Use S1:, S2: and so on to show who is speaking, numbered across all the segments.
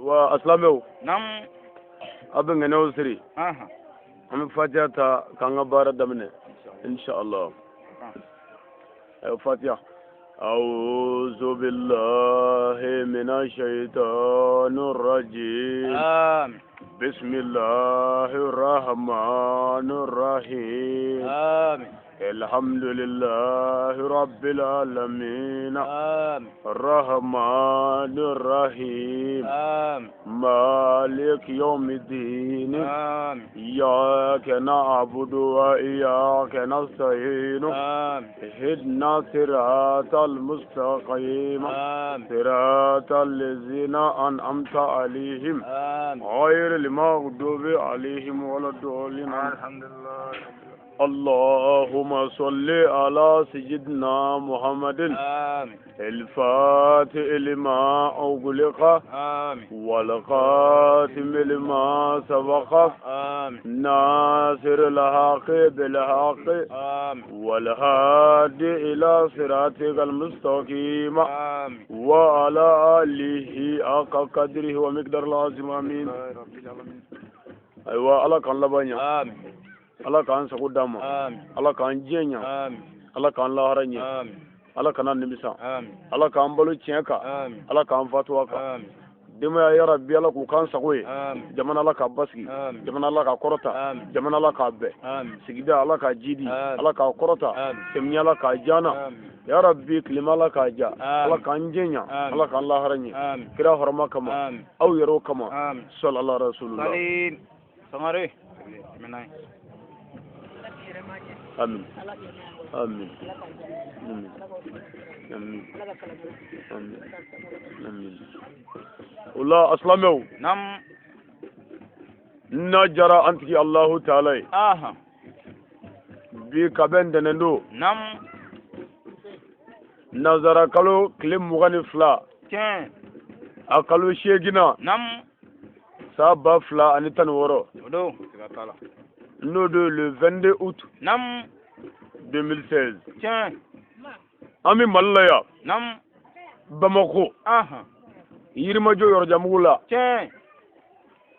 S1: Wa a silamɛw,
S2: Nam.
S1: A bɛ ŋɛnɛw siri. An bɛ fatiya ta k'an ka baara daminɛ, inshallah. Ayiwa, fatiya. أعوذ بالله من الشيطان الرجيم.
S2: آمين.
S1: بسم الله الرحمن الرحيم.
S2: آمين.
S1: الحمد لله رب العالمين.
S2: آمين.
S1: الرحمن الرحيم.
S2: آمين.
S1: مالك يوم الدين.
S2: آمين.
S1: إياك نعبد وإياك نستعين.
S2: آمين.
S1: اهدنا صراط المستقيم.
S2: آمين.
S1: صراط الذين أنعمت عليهم،
S2: آمين.
S1: غير المغضوب عليهم ولا الضالين.
S2: الحمد لله.
S1: اللهم صل على سيدنا محمد،
S2: آمين.
S1: الفاتح لما أغلق،
S2: آمين.
S1: والخاتم لما سبق،
S2: آمين.
S1: ناصر الحق بالحق،
S2: آمين.
S1: والهادي إلى صراطك المستقيم،
S2: آمين.
S1: وعلى آله حق قدره ومقدار العظيم، آمين.
S2: رب العالمين.
S1: Ayiwa, Ala k'an laban ɲa.
S2: آمين.
S1: Ala k'an sago d'an ma.
S2: آمين.
S1: Ala k'an diɲɛ ɲa.
S2: آمين.
S1: Ala k'an lahara ɲɛ.
S2: آمين.
S1: Ala kana nimisa.
S2: آمين.
S1: Ala k'an balo tiɲɛ kan.
S2: آمين.
S1: Ala k'an fatuwa kan.
S2: آمين.
S1: Denbaya, ya Rabbi, Ala k'u k'an sago ye.
S2: آمين.
S1: Jamana, Ala k'a basigi.
S2: آمين.
S1: Jamana, Ala k'a kɔrɔta.
S2: آمين.
S1: Jamana, Ala k'a bɛn.
S2: آمين.
S1: Sigida, Ala k'a jidi.
S2: Amin.
S1: Ala k'a kɔrɔta.
S2: آمين.
S1: Samiya, Ala k'a jana.
S2: آمين.
S1: Ya Rabbi, tilema, Ala k'a ja.
S2: Amin.
S1: Ala k'an diɲɛ ɲa.
S2: Amin.
S1: Ala k'an lahara ɲɛ.
S2: آمين.
S1: Kira hɔrɔma kama,
S2: آمين.
S1: aw yɛrɛw kama.
S2: آمين.
S1: Salala rasulullah.
S2: Salim Sangare. Tɛmɛna ye.
S1: Amin, amin, amin, amin, amin, amin. O la, a silamɛw,
S2: Nam.
S1: n'a jara an tigi Alahu taala ye, bi ka bɛn ntɛnɛn don,
S2: Nam.
S1: Nanzara kalo tile 22, a kalo 8nan,
S2: Nam.
S1: san 2016,
S2: O don, siga t'a la.
S1: N'o don le 22 août
S2: Nam.
S1: 2016,
S2: Tiɲɛ.
S1: An bɛ Mali la yan,
S2: Nam.
S1: Bamako, Yirimajɔ yɔrɔjamugu la.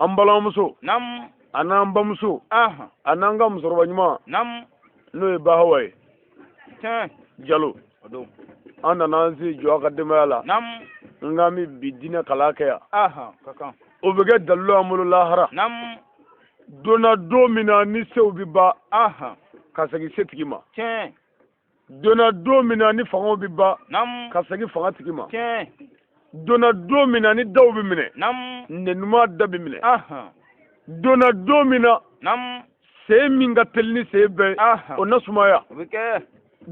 S1: An balimamuso,
S2: Nam.
S1: a n'an bamuso, a n'an ka musokɔrɔba ɲuman,
S2: Nam.
S1: n'o ye Bahawa ye
S2: Tiɲɛ.
S1: Jalo,
S2: O don.
S1: An nana an se jɔ a ka denbaya la.
S2: Nam.
S1: N k'an bɛ bi diinɛ kalan kɛ yan.
S2: Ka kan.
S1: O bɛ kɛ dalilu an bolo lahara,
S2: Nam.
S1: don na, don min na ni sew bɛ ban ka segin setigi ma, don na, don min na ni fangaw bɛ ban
S2: Nam.
S1: ka segin fanga tigi ma, don na, don min na ni daw bɛ minɛ,
S2: Nam.
S1: nɛnuma da bɛ minɛ, don na, don min na
S2: Nam.
S1: sen min ka teli ni sen bɛɛ ye, o na sumaya,
S2: O bɛ kɛ.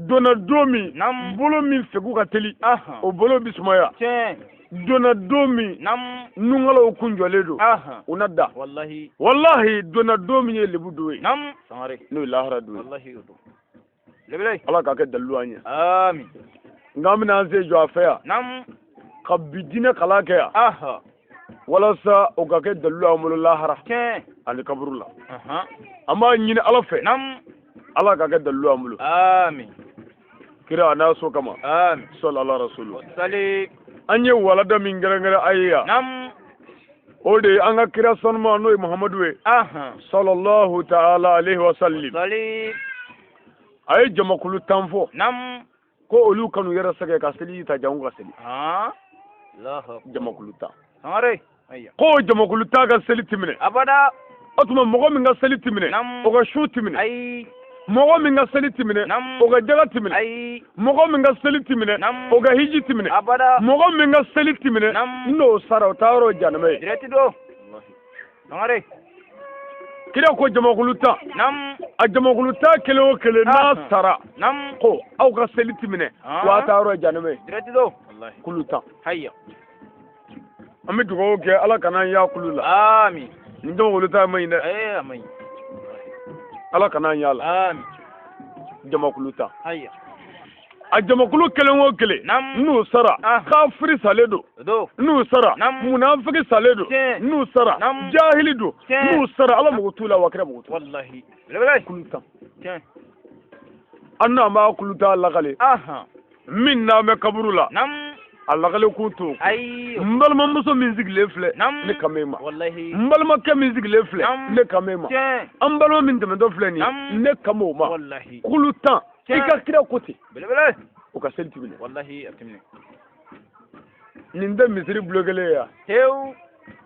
S1: don na, don min
S2: Nam.
S1: bolo min fegu ka teli, o bolo bɛ sumaya, don na, don min
S2: Nam.
S1: nunkalaw kun jɔlen don, u na da.
S2: Wallahi.
S1: Wallahi, don na, don min ye lebu don ye,
S2: Nam. Sangare.
S1: n'o ye lahara don ye.
S2: Wallahi, o don. Lebele.
S1: Ala k'a kɛ dalilu an ye.
S2: Amin.
S1: Nka an bɛna an se jɔ a fɛ yan
S2: Nam.
S1: ka bi diinɛ kalan kɛ yan, walasa o ka kɛ dalilu an bolo lahara ani kaburu la. An b'a ɲini Ala fɛ,
S2: Nam.
S1: Ala k'a kɛ dalilu an bolo,
S2: Amin.
S1: kira a n'a so kama.
S2: Amin.
S1: Sɔlala rasulu.
S2: Sali.
S1: An ye walada min kɛrɛnkɛrɛn a ye yan,
S2: Nam.
S1: o de ye an ka kira sanuma, n'o ye Muhamadu ye, sallallahu ta'ala alaihi wa sallim.
S2: Sali.
S1: A ye jamakulu 10 fɔ
S2: Nam.
S1: ko olu kanu yɛrɛ sɛgɛn ka seli ta jango ka seli.
S2: Allahu akbar.
S1: Jamakulu 10.
S2: Sangare. Ayiwa.
S1: Ko jamakulu 10 ka seli ti minɛ.
S2: Abada.
S1: O tuma, mɔgɔ min ka seli ti minɛ,
S2: Nam.
S1: o ka su ti minɛ.
S2: Ayi.
S1: Mɔgɔ min ka seli ti minɛ,
S2: Nam.
S1: o ka jaga ti minɛ.
S2: Ayi.
S1: Mɔgɔ min ka seli ti minɛ,
S2: Nam.
S1: o ka hiji ti minɛ.
S2: Abada.
S1: Mɔgɔ min ka seli ti minɛ,
S2: Nam.
S1: n'o sara, o taa yɔrɔ ye jahanama ye.
S2: Direct don. Sangare.
S1: Kira ko jamakulu 10,
S2: Nam.
S1: a jamakulu 10 kelen o kelen n'a sara,
S2: Nam.
S1: ko aw ka seli ti minɛ, wa a taa yɔrɔ ye jahanama ye.
S2: Direct don. Wallahi.
S1: Kulu 10.
S2: Hayya.
S1: An bɛ dugawu kɛ, Ala kana an y'a kulu la.
S2: Amin.
S1: Nin jamakulu 10 man ɲi dɛ.
S2: Eh, amin.
S1: Ala kana an y'a la.
S2: Amin.
S1: Jamakulu 10,
S2: Hayya.
S1: a jamakulu kelen o kelen,
S2: Nam.
S1: n'u sara, kafiri salen don,
S2: Do.
S1: n'u sara,
S2: Nam.
S1: munafiki salen don,
S2: Tiɲɛ.
S1: n'u sara,
S2: Nam.
S1: jahili don,
S2: Tiɲɛ.
S1: n'u sara, Ala mago t'u la, wa kira mago t'u la.
S2: Wallahi. Lebele.
S1: Kulu 10.
S2: Tiɲɛ.
S1: An n'an b'a kulu 10 lakale, min n'an bɛ kaburu la.
S2: Nam.
S1: A lagale kun t'o
S2: Ayi.
S1: N balimamuso min sigilen filɛ, ne kan b'e ma.
S2: Wallahi.
S1: N balimakɛ min sigilen filɛ, ne kan b'e ma.
S2: Tiɲɛ.
S1: An balima min tɛmɛtɔ filɛ nin ye, ne kan b'o ma.
S2: Wallahi.
S1: Kulu 10, i ka kira ko ten.
S2: Belebele.
S1: O ka seli ti minɛ.
S2: Wallahi, a ti minɛ.
S1: Nin tɛ misiri bulon kelen ye wa?
S2: Tewu.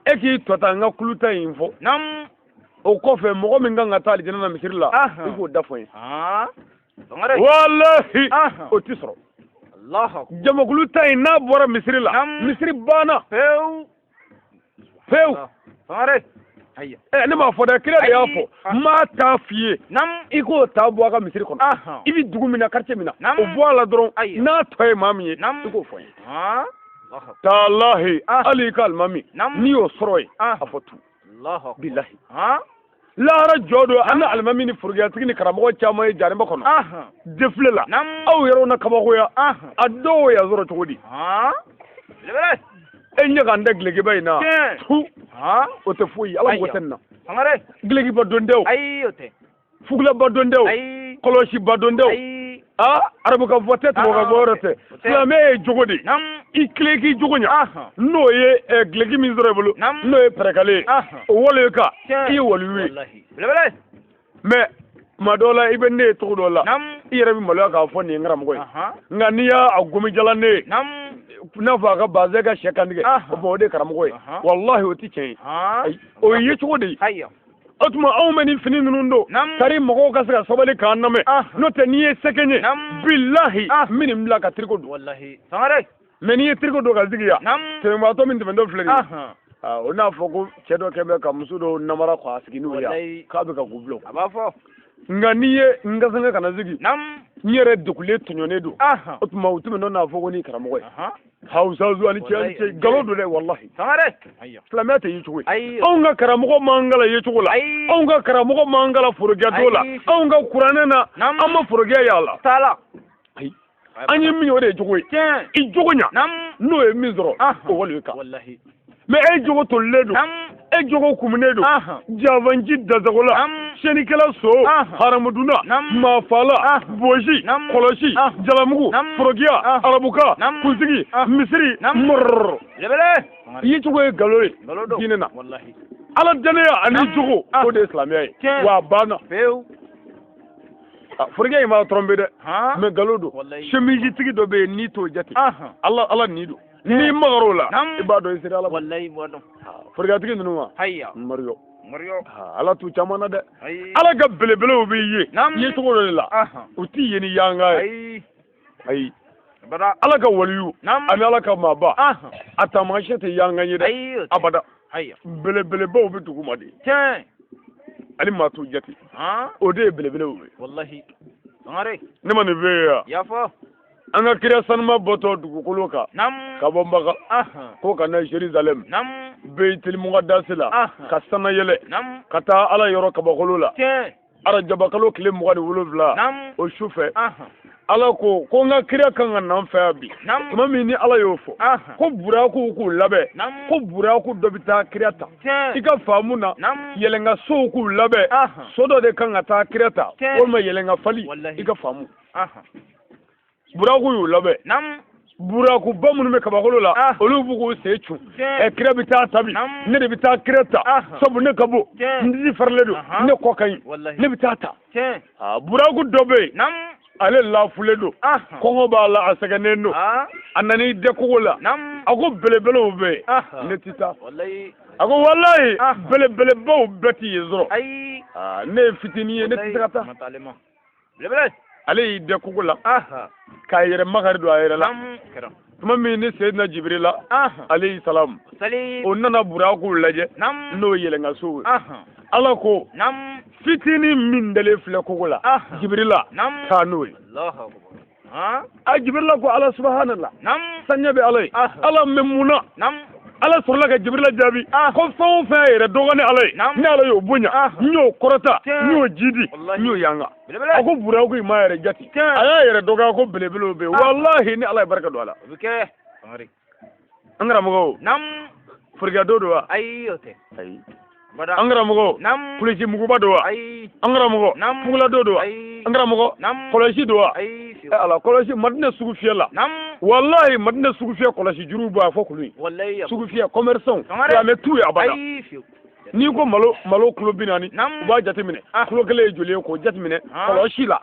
S1: E k'i tɔ ta n ka kulu 10 in fɔ. O kɔfɛ, mɔgɔ min kan ka taa alijana na misiri la, i k'o da fɔ n ye.
S2: Sangare.
S1: Walahi, o ti sɔrɔ.
S2: Allahu akbar.
S1: Jamakulu 10 in, n'a bɔra misiri la, misiri banna.
S2: Pewu.
S1: Pewu.
S2: Sangare. Ayiwa.
S1: Ɛ, ne m'a fɔ dɛ, kira de y'a fɔ. N m'a ta f'i ye. I k'o ta bɔ a ka misiri kɔnɔ. I bɛ dugu min na, quartier min na, o bɔ a la dɔrɔn. N'a tɔ ye maa min ye, i k'o fɔ n ye. Talahi, hali i ka alimami, n'i y'o sɔrɔ yen, a fɔ tu. Bilahi. Lahara jɔ don, an ni alimami ni forokiyatigi ni karamɔgɔ caman ye jarinba kɔnɔ défilé la. Aw yɛrɛw na kabakoya, a dɔw y'a sɔrɔ cogo di? E ɲɛ k'an tɛ gilekiba in na tu, o tɛ foyi ye, Ala mako tɛ nin na. Gilekiba don tɛ o, fugulaba don tɛ o, kɔlɔsiba don tɛ o, aa, arabukan fɔ tɛ, tubabukan fɔ yɔrɔ tɛ. Silamɛ ye jogo de ye, i tilen k'i jogo ɲa. N'o ye gileki min sɔrɔ i bolo, n'o ye pɛrɛkale ye, o wale kan, i ye waliyu ye. Mais tuma dɔw la, i bɛ ne ye cogo dɔ la, i yɛrɛ bɛ maloya k'a fɔ nin ye n karamɔgɔ ye. Nka n'i y'a gomijala ne ye, n'a fɔ a ka bazɛn ka sɛ kantigɛ, o tuma o de ye karamɔgɔ ye. Walahi, o tɛ tiɲɛ ye. Ayi, o ye yecogo de ye. O tuma anw bɛ nin fini ninnu don kari mɔgɔw ka se ka sabali k'an lamɛn. N'o tɛ, n'i ye sɛgɛ ye, bilahi, n bɛ nin bila ka tiriko don. Mais n'i ye tiriko don ka sigi yan, tɛmɛbaatɔ min tɛmɛtɔ filɛ nin ye, o n'a fɔ ko cɛ dɔ kɛn bɛ ka muso dɔw namara k'a sigi n'u ye, k'a bɛ ka k'u bila.
S2: A b'a fɔ.
S1: Nka n'i ye n gasange ka na sigi, n yɛrɛ degulen tɔɲɔnen don, o tuma u tɛmɛtɔ n'a fɔ ko nin karamɔgɔ ye hawusazu ani cɛ ani cɛ, nkalon don dɛ, walahi. Silamɛya tɛ yecogo ye. Anw ka karamɔgɔ m'an kalan yecogo la, anw ka karamɔgɔ m'an kalan forokiya don la, anw ka kuranɛ na, an ma forokiya y'a la. Ayi, an ye min ye, o de ye jogo ye. I jogo ɲa, n'o ye min sɔrɔ, o wali kan. Mais e jogo tolilen don, e jogo kumunen don, jafanji dasagola, siyɛnnikɛla, so haramudunna, maafala, bosi, kɔlɔsi, jalamugu, forokiya, arabuka, kunsigi, misiri, mɔrɔrɔ. Yecogo ye nkalon ye diinɛ na. Ala dannaya ani jogo, o de ye silamɛya ye, wa a banna. Forokiya in b'a tromper dɛ, mais nkalon don. Chemise tigi dɔ bɛ yen, n'i t'o jate, Ala Ala nin don, n'i magar'o la, i b'a dɔn i sera Ala ma. Forokiyatigi ninnu wa, mariyo, Ala t'u caman na dɛ. Ala ka belebelew bɛ ye ye cogo dɔ de la, u t'i ye ni yanga ye. Ayi, Ala ka waliyu ani Ala ka maaba, a taamasiyɛn tɛ yanga ye dɛ, abada. Belebelebaw bɛ dugu ma de, ani maa t'u jate, o de ye belebelew ye. Ne ma nin f'e ye wa? An ka kira sanuma bɔtɔ dugukolo kan ka bɔ Maka ko ka na Jerusalem, Beyiteli Mukadasi la, ka sana yɛlɛ ka taa Ala yɔrɔ kabakolo la, arajabakalo tile 27, o su fɛ, Ala ko ko n ka kira kan ka na n fɛ yan bi. Tuma min ni Ala y'o fɔ ko buraku k'u labɛn, ko buraku dɔ bɛ taa kira ta, i ka faamu na, yɛlɛnka sow k'u labɛn, so dɔ de kan ka taa kira ta, walima yɛlɛnka fali, i ka faamu. Buraku y'u labɛn, burakuba minnu bɛ kabakolo la, olu b'u k'u sen cun. Ɛ, kira bɛ taa ta bi, ne de bɛ taa kira ta, sabu ne ka bon, n disi farilen don, ne kɔ ka ɲi, ne bɛ taa ta. Buraku dɔ bɛ yen, ale lafulen don, kɔngɔ b'a la, a sɛgɛnnen don, a nan'i dɛ kogo la, a ko belebelew bɛ yen, ne tɛ taa. A ko walayi, belebelebaw bɛɛ tɛ yen sɔrɔ, ne ye fitinin ye, ne tɛ se ka taa. Ale y'i dɛ kogo la k'a yɛrɛ makari don a yɛrɛ la. Tuma min ni Seyidina Jibirila alayhi salam, o nana burakuw lajɛ, n'o yɛlɛnka sow ye, Ala ko fitinin min dalen filɛ kogo la, Jibirila, taa n'o ye. A Jibirila ko Ala subhanallah, saniya bɛ Ala ye, Ala bɛ mun na? Ala sɔrɔla ka Jibirila jaabi ko fɛn o fɛn yɛrɛ dɔgɔnin Ala ye, ne Ala y'o bonya, n y'o kɔrɔta, n y'o jidi, n y'o yanga. A ko buraku in m'a yɛrɛ jate, a y'a yɛrɛ dɔgɔya ko belebelew bɛ yen. Walahi, ni Ala ye barika don a la. An karamɔgɔw, forokiyado don wa?
S2: Ayi, o tɛ.
S1: Ayi. An karamɔgɔ, kulisi muguba don wa? An karamɔgɔ, fugulado don wa? An karamɔgɔ, kɔlɔsi don wa? Ala kɔlɔsi Madina sugu fiyɛ la. Walahi, Madina sugufiyɛ kɔlɔsi juru bɔ a fɔ kulu ye. Sugufiyɛ commerçant, silamɛ t'u ye abada. N'i ko malo kilo 40, u b'a jateminɛ kilo kelen ye joli ye, k'o jateminɛ kɔlɔsi la.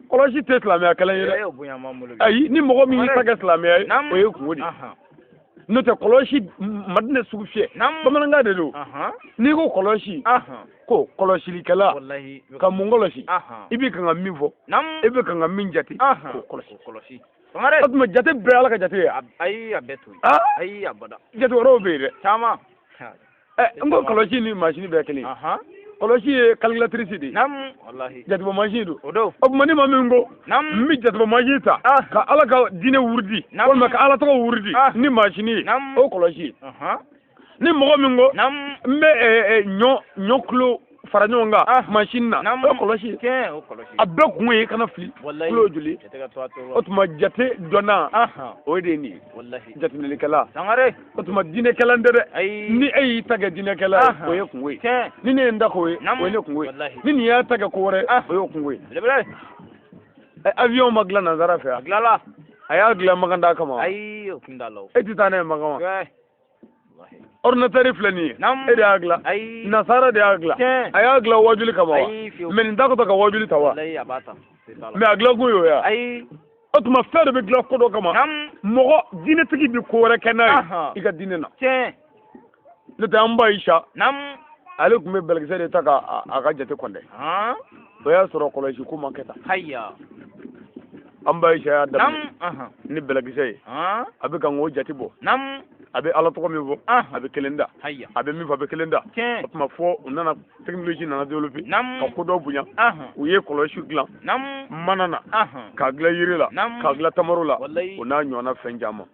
S1: Kɔlɔsi tɛ silamɛya kɛlɛ ye dɛ. Ayi, ni mɔgɔ min y'i ta kɛ silamɛya ye, o ye kungo de ye. N'o tɛ, kɔlɔsi, Madina sugufiyɛ, bamanankan de don. N'i ko kɔlɔsi, ko kɔlɔsilikɛla ka mun kɔlɔsi? I bɛ kan ka min fɔ, i bɛ kan ka min jate, k'o kɔlɔsi. O tuma jate bɛɛ Ala ka jate ye.
S2: Ayi, a bɛɛ to yen. Ayi, abada.
S1: Jate wɛrɛw bɛ yen dɛ.
S2: Caman.
S1: Ɛ, n ko kɔlɔsi ni masini bɛɛ kelen ye. Kɔlɔsi ye calculatrice de ye. Jatebɔ mansin don.
S2: O don.
S1: O tuma ni maa min ko n bɛ jatebɔ mansin ta ka Ala ka diinɛ wurudi walima ka Ala tɔgɔ wurudi ni masini ye, o kɔlɔsi ye. Ni mɔgɔ min ko n bɛ ɲɔ kilo fara ɲɔgɔn kan mansin na, o kɔlɔsi. A bɛɛ kun ye kana fili kulo joli. O tuma jate dɔnna, o de ye nin ye, jateminɛlikɛla. O tuma diinɛkɛla tɛ dɛ. Ni e y'i ta kɛ diinɛkɛla ye, o ye kungo ye. Ni ne ye n ta k'o ye, o ye ne kungo ye. Ni nin y'a ta kɛ ko wɛrɛ, o y'o kungo ye. Avion ma dilan nansara fɛ
S2: yan?
S1: A y'a dilan Makan da kama.
S2: Ayi, o kun t'a la.
S1: E tɛ taa n'a ye Makan wa? Ordinateur filɛ nin ye, e de y'a dilan? Nasara de y'a dilan. A y'a dilan wajuli kama wa? Mais nin t'a kɔtɔ ka wajuli ta wa? Mais a dilan kun y'o ye wa? O tuma fɛn dɔ bɛ dilan ko dɔ kama, mɔgɔ diinɛtigi bɛ ko wɛrɛ kɛ n'a ye i ka diinɛ na. N'o tɛ, an ba Ayisa, ale tun bɛ bɛlɛkisɛ de ta ka a ka jate kɔndɛ. O y'a sɔrɔ kɔlɔsi ko ma kɛ tan. An ba Ayisa y'a daminɛ ni bɛlɛkisɛ ye, a bɛ kan k'o jate bɔ. A bɛ Ala tɔgɔ min fɔ, a bɛ kelen da. A bɛ min fɔ, a bɛ kelen da. O tuma fɔ u nana, technologie nana développer ka ko dɔ bonya. U ye kɔlɔsi dilan mana na, k'a dilan yiri la, k'a dilan tamaro la, o n'a ɲɔgɔnna fɛn caman.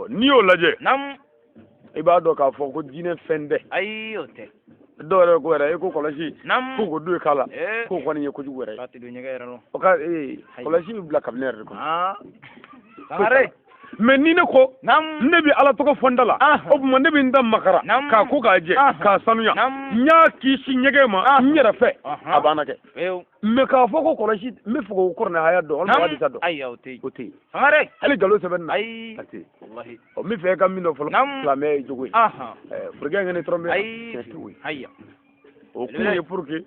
S1: N'i y'o lajɛ, i b'a dɔn k'a fɔ ko diinɛ fɛn tɛ.
S2: Ayi, o tɛ.
S1: Dɔw yɛrɛ ko yɛrɛ, e ko kɔlɔsi k'o ko du k'a la, k'o kɔni ye kojugu yɛrɛ ye. O ka kɔlɔsi bɛ bila kabinɛ yɛrɛ de
S2: kɔnɔ.
S1: Mais ni ne ko ne bɛ Ala tɔgɔ fɔ n da la, o tuma ne bɛ n da makara k'a ko k'a jɛ k'a sanuya, n y'a kisi ɲɛgɛn ma n yɛrɛ fɛ, a banna kɛ. Mais k'a fɔ ko kɔlɔsi, n bɛ fɛ k'o kuranɛ haya dɔn walima hadisa dɔn,
S2: o
S1: tɛ yen. Hali nkalon sɛbɛnni na, a tɛ yen. Ɔ, n bɛ fɛ e ka min dɔn fɔlɔ, silamɛya ye jogo ye. Furukɛ in ka ne tromper, tiɲɛ tɛ o ye. O kun ye pour que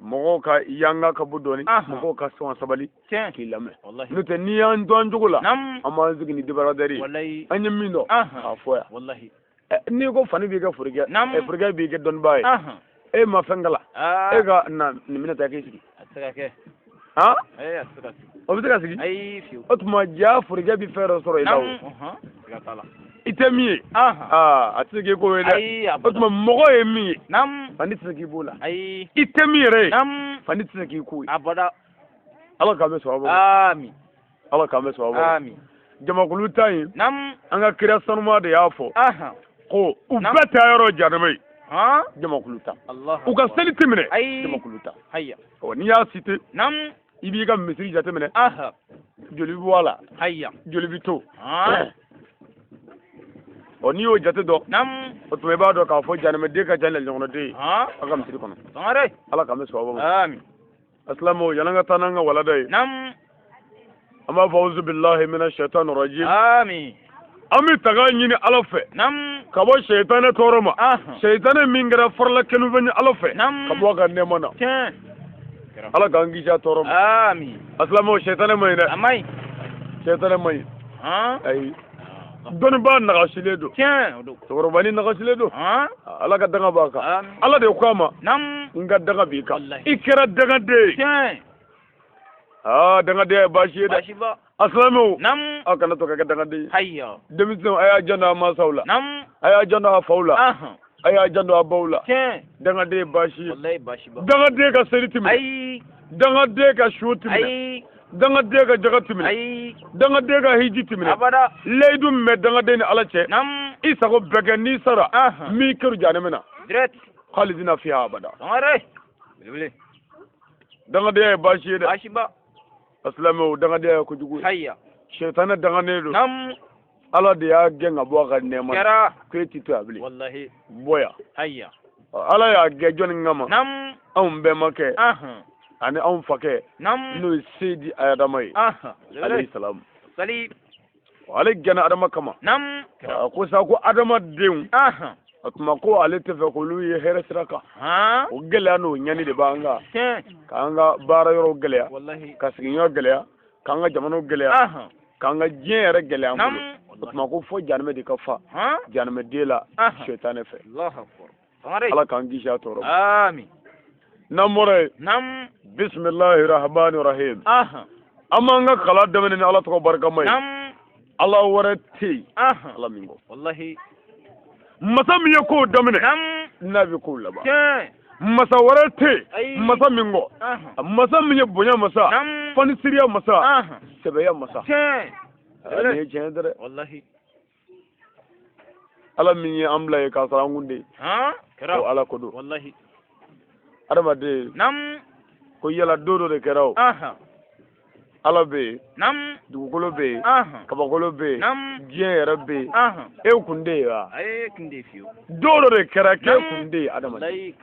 S1: mɔgɔw ka yanga ka bɔ dɔɔni, mɔgɔw ka sɔn sabali k'i lamɛn. N'o tɛ, n'i y'an dɔn an cogo la, an b'an sigi ni débardeur ye. An ye min dɔn k'a fɔ yan. N'i ko fani b'i kɛ furukɛ, furukɛ b'i kɛ dɔnnibaa ye, e ma fɛn kalan, e ka na nin minɛ ta k'i sigi. O bɛ se ka sigi. O tuma ja furukɛ bɛ fɛn dɔ sɔrɔ i la, o i tɛ min ye, a tɛ se k'i ko ye dɛ. O tuma mɔgɔ ye min ye, fani tɛ se k'i b'o la. I tɛ min yɛrɛ ye, fani tɛ se k'i ko ye. Ala k'an bɛ sababu. Ala k'an bɛ sababu. Jamakulu ta in, an ka kira sanuma de y'a fɔ ko u bɛɛ taa yɔrɔ jahanama ye. Jamakulu ta, u ka seli tɛ minɛ. Jamakulu ta, ɔ n'i y'a cité, i b'i ka misiri jateminɛ, joli bɛ bɔ a la, joli bɛ to. Ɔ, n'i y'o jate dɔn, o tuma i b'a dɔn k'a fɔ jahanamaden ka ca ni ɲɔgɔnnaden ye aw ka misiri kɔnɔ. Ala k'an bɛ sababu ma. Asilamɛw, yan'an ka taa n'an ka walada ye, an b'a fɔ auzu billahi mina shaitani rajim. An bɛ taga ɲini Ala fɛ ka bɔ sɛyitanɛ tɔɔrɔ ma, sɛyitanɛ min kɛra farala kɛnɛfɛn ye Ala fɛ, ka bɔ a ka nɛɛma na. Ala k'an kisi a tɔɔrɔ ma. Asilamɛw, sɛyitanɛ man ɲi dɛ. Sɛyitanɛ man ɲi. Ayi, dɔnnibaa nagasilen don, cɛkɔrɔbanin nagasilen don. Ala ka danga b'a kan. Ala de ko a ma, n ka danga b'i kan, i kɛra dangaden ye. Aa, dangadenya ye baasi ye dɛ. Asilamɛw, aw kana to ka kɛ dangaden ye. Denmisɛnw, a y'a janto a mansaw la, a y'a janto a faw la, a y'a janto a baw la. Dangaden ye baasi ye. Dangaden ka seli ti minɛ, dangaden ka sun ti minɛ, dangaden ka jaga ti minɛ, dangaden ka hiji ti minɛ. Layidu min bɛ dangaden ni Ala cɛ, i sago bɛɛ kɛ, n'i sara, m'i kɛru jahanama na, khalidina fiha abada. Dangadenya ye baasi ye dɛ. Asilamɛw, dangadenya ye kojugu ye. Sɛtanɛ dangaden don. Ala de y'a gɛn ka bɔ a ka nɛɛma na, ko e ti to yan bilen, bɔ yan. Ala y'a gɛn jɔnni kama? Anw bɛnbakɛ. Ani anw fakɛ n'o ye Seyidi Adama ye alayhi salam. Ale gɛnna Adama kama. A ko sa ko adamadenw, o tuma ko ale tɛ fɛ k'olu ye hɛrɛ sira kan. O gɛlɛya n'o ɲani de b'an kan, k'an ka baara yɔrɔw gɛlɛya, ka sigiɲɔgɔn gɛlɛya, k'an ka jamanaw gɛlɛya, k'an ka diɲɛ yɛrɛ gɛlɛya an bolo. O tuma ko fo janimɛ de ka fa janimɛden la sɛtanɛ fɛ. Ala k'an kisi a tɔɔrɔ
S2: ma. Amin.
S1: N'an bɔra yen, bisimilahi rahmani rahim, an b'an ka kalan daminɛ ni Ala tɔgɔ barikama ye. Ala wɛrɛ tɛ yen Ala min kɔ.
S2: Wallahi.
S1: Masa min ye kow daminɛ n'a bɛ kow laban. Masa wɛrɛ tɛ yen masa min kɔ. Masa min ye bonya masa, fanisiriya masa, sɛbɛya masa. Nin ye tiɲɛ dɛ.
S2: Wallahi.
S1: Ala min ye an bila ye k'a sɔrɔ an kun tɛ yen. O Ala ko don.
S2: Wallahi.
S1: Adamaden. Ko yala don dɔ de kɛra o. Ala bɛ yen. Dugukolo bɛ yen. Kabakolo bɛ yen. Diɲɛ yɛrɛ bɛ yen. E kun tɛ yen wa?
S2: E kun tɛ fiyewu.
S1: Don dɔ de kɛra k'e kun tɛ yen adamaden.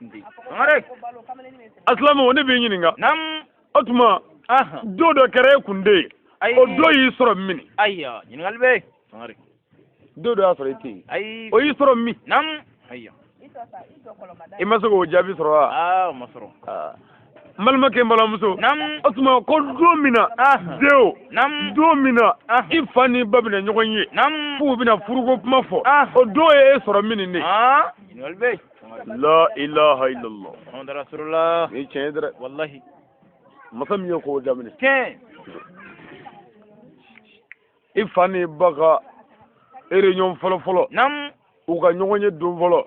S1: Asilamɛw, ne b'i ɲininka. O tuma don dɔ kɛra e kun tɛ yen. O don y'i sɔrɔ min?
S2: Ayiwa, ɲininkali bɛ yen.
S1: Don dɔ y'a sɔrɔ e tɛ yen.
S2: Ayi.
S1: O y'i sɔrɔ min?
S2: Ayiwa.
S1: I ma se k'o jaabi sɔrɔ wa?
S2: Aa, o ma sɔrɔ.
S1: N balimakɛ, n balimamuso. O tuma ko don min na denw, don min na i fa n'i ba bɛna ɲɔgɔn ye, f'u bɛna furuko kuma fɔ, o don ye e sɔrɔ min ne?
S2: Ɲininkali bɛ yen.
S1: La ilaha illallah.
S2: Muhammadu Rasulullah.
S1: Nin ye tiɲɛ ye dɛ.
S2: Wallahi.
S1: Masa min ye k'o daminɛ.
S2: Tiɲɛ.
S1: I fa n'i ba ka réunion fɔlɔ fɔlɔ. U ka ɲɔgɔn ye don fɔlɔ.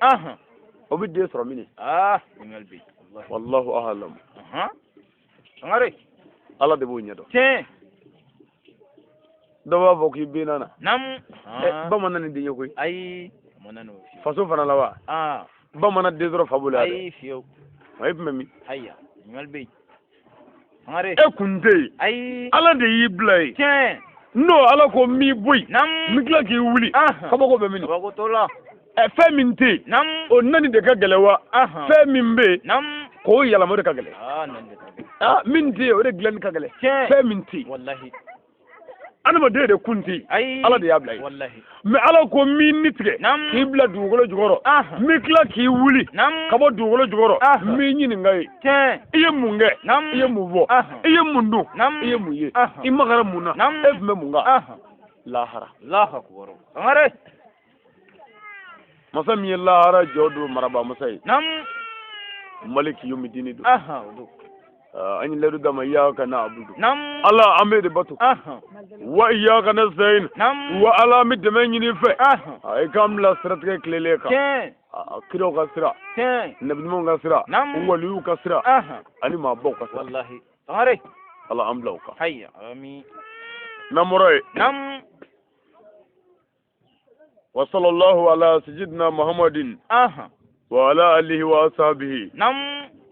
S1: O bɛ den sɔrɔ min?
S2: Ɲininkali bɛ yen.
S1: Wallahu alam.
S2: Sangare.
S1: Ala de b'o ɲɛdɔn.
S2: Tiɲɛ.
S1: Dɔ b'a fɔ k'i ben nana. Ba ma na ni den ye koyi.
S2: Ayi. Ma na n'o fiyewu.
S1: Faso fana la wa? Ba ma na den sɔrɔ fa bolo yan dɛ.
S2: Ayi fiyewu.
S1: A e tun bɛ min?
S2: Ayiwa, ɲininkali bɛ yen. Sangare.
S1: E kun tɛ yen.
S2: Ayi.
S1: Ala de y'i bila yen.
S2: Tiɲɛ.
S1: N'o Ala ko n b'i bɔ yen. N bɛ tila k'i wuli. Kabako bɛ min?
S2: Kabako t'o la.
S1: Fɛn min tɛ yen. O nani de ka gɛlɛn wa? Fɛn min bɛ yen. K'o yɛlɛma o de ka gɛlɛn. Min tɛ yen, o de dilanni ka gɛlɛn. Fɛn min tɛ yen.
S2: Wallahi.
S1: Adamaden de kun tɛ yen. Ala de y'a bila yen.
S2: Wallahi.
S1: Mais Ala ko n b'i ni tigɛ. K'i bila dugukolo jukɔrɔ. N bɛ tila k'i wuli. Ka bɔ dugukolo jukɔrɔ. N b'i ɲininka yen. I ye mun kɛ? I ye mun fɔ? I ye mun dun? I ye mun ye? I magara mun na? E tun bɛ mun kan? Lahara.
S2: Allahu akbar. Sangare.
S1: Masa min ye lahara jɔ don marabaa masa ye. Maliki yomidini don. An ye layidu d'a ma, iyyaka na'budu. Ala, an bɛ de bato. Wa iyyaka nasta'in. Wa Ala, an bɛ dɛmɛ ɲini fɛ. I k'an bila siratigɛ tilelen kan. Kiraw ka sira. Nabi ɲumanw ka sira. Waliyuw ka sira. Ani maabaw ka sira.
S2: Wallahi. Sangare.
S1: Ala, an bila o kan.
S2: Hayya. Amin.
S1: N'an bɔra yen. Wa sallallahu ala sayyidina Muhammadin. Wa ala alihi wa ashabihi.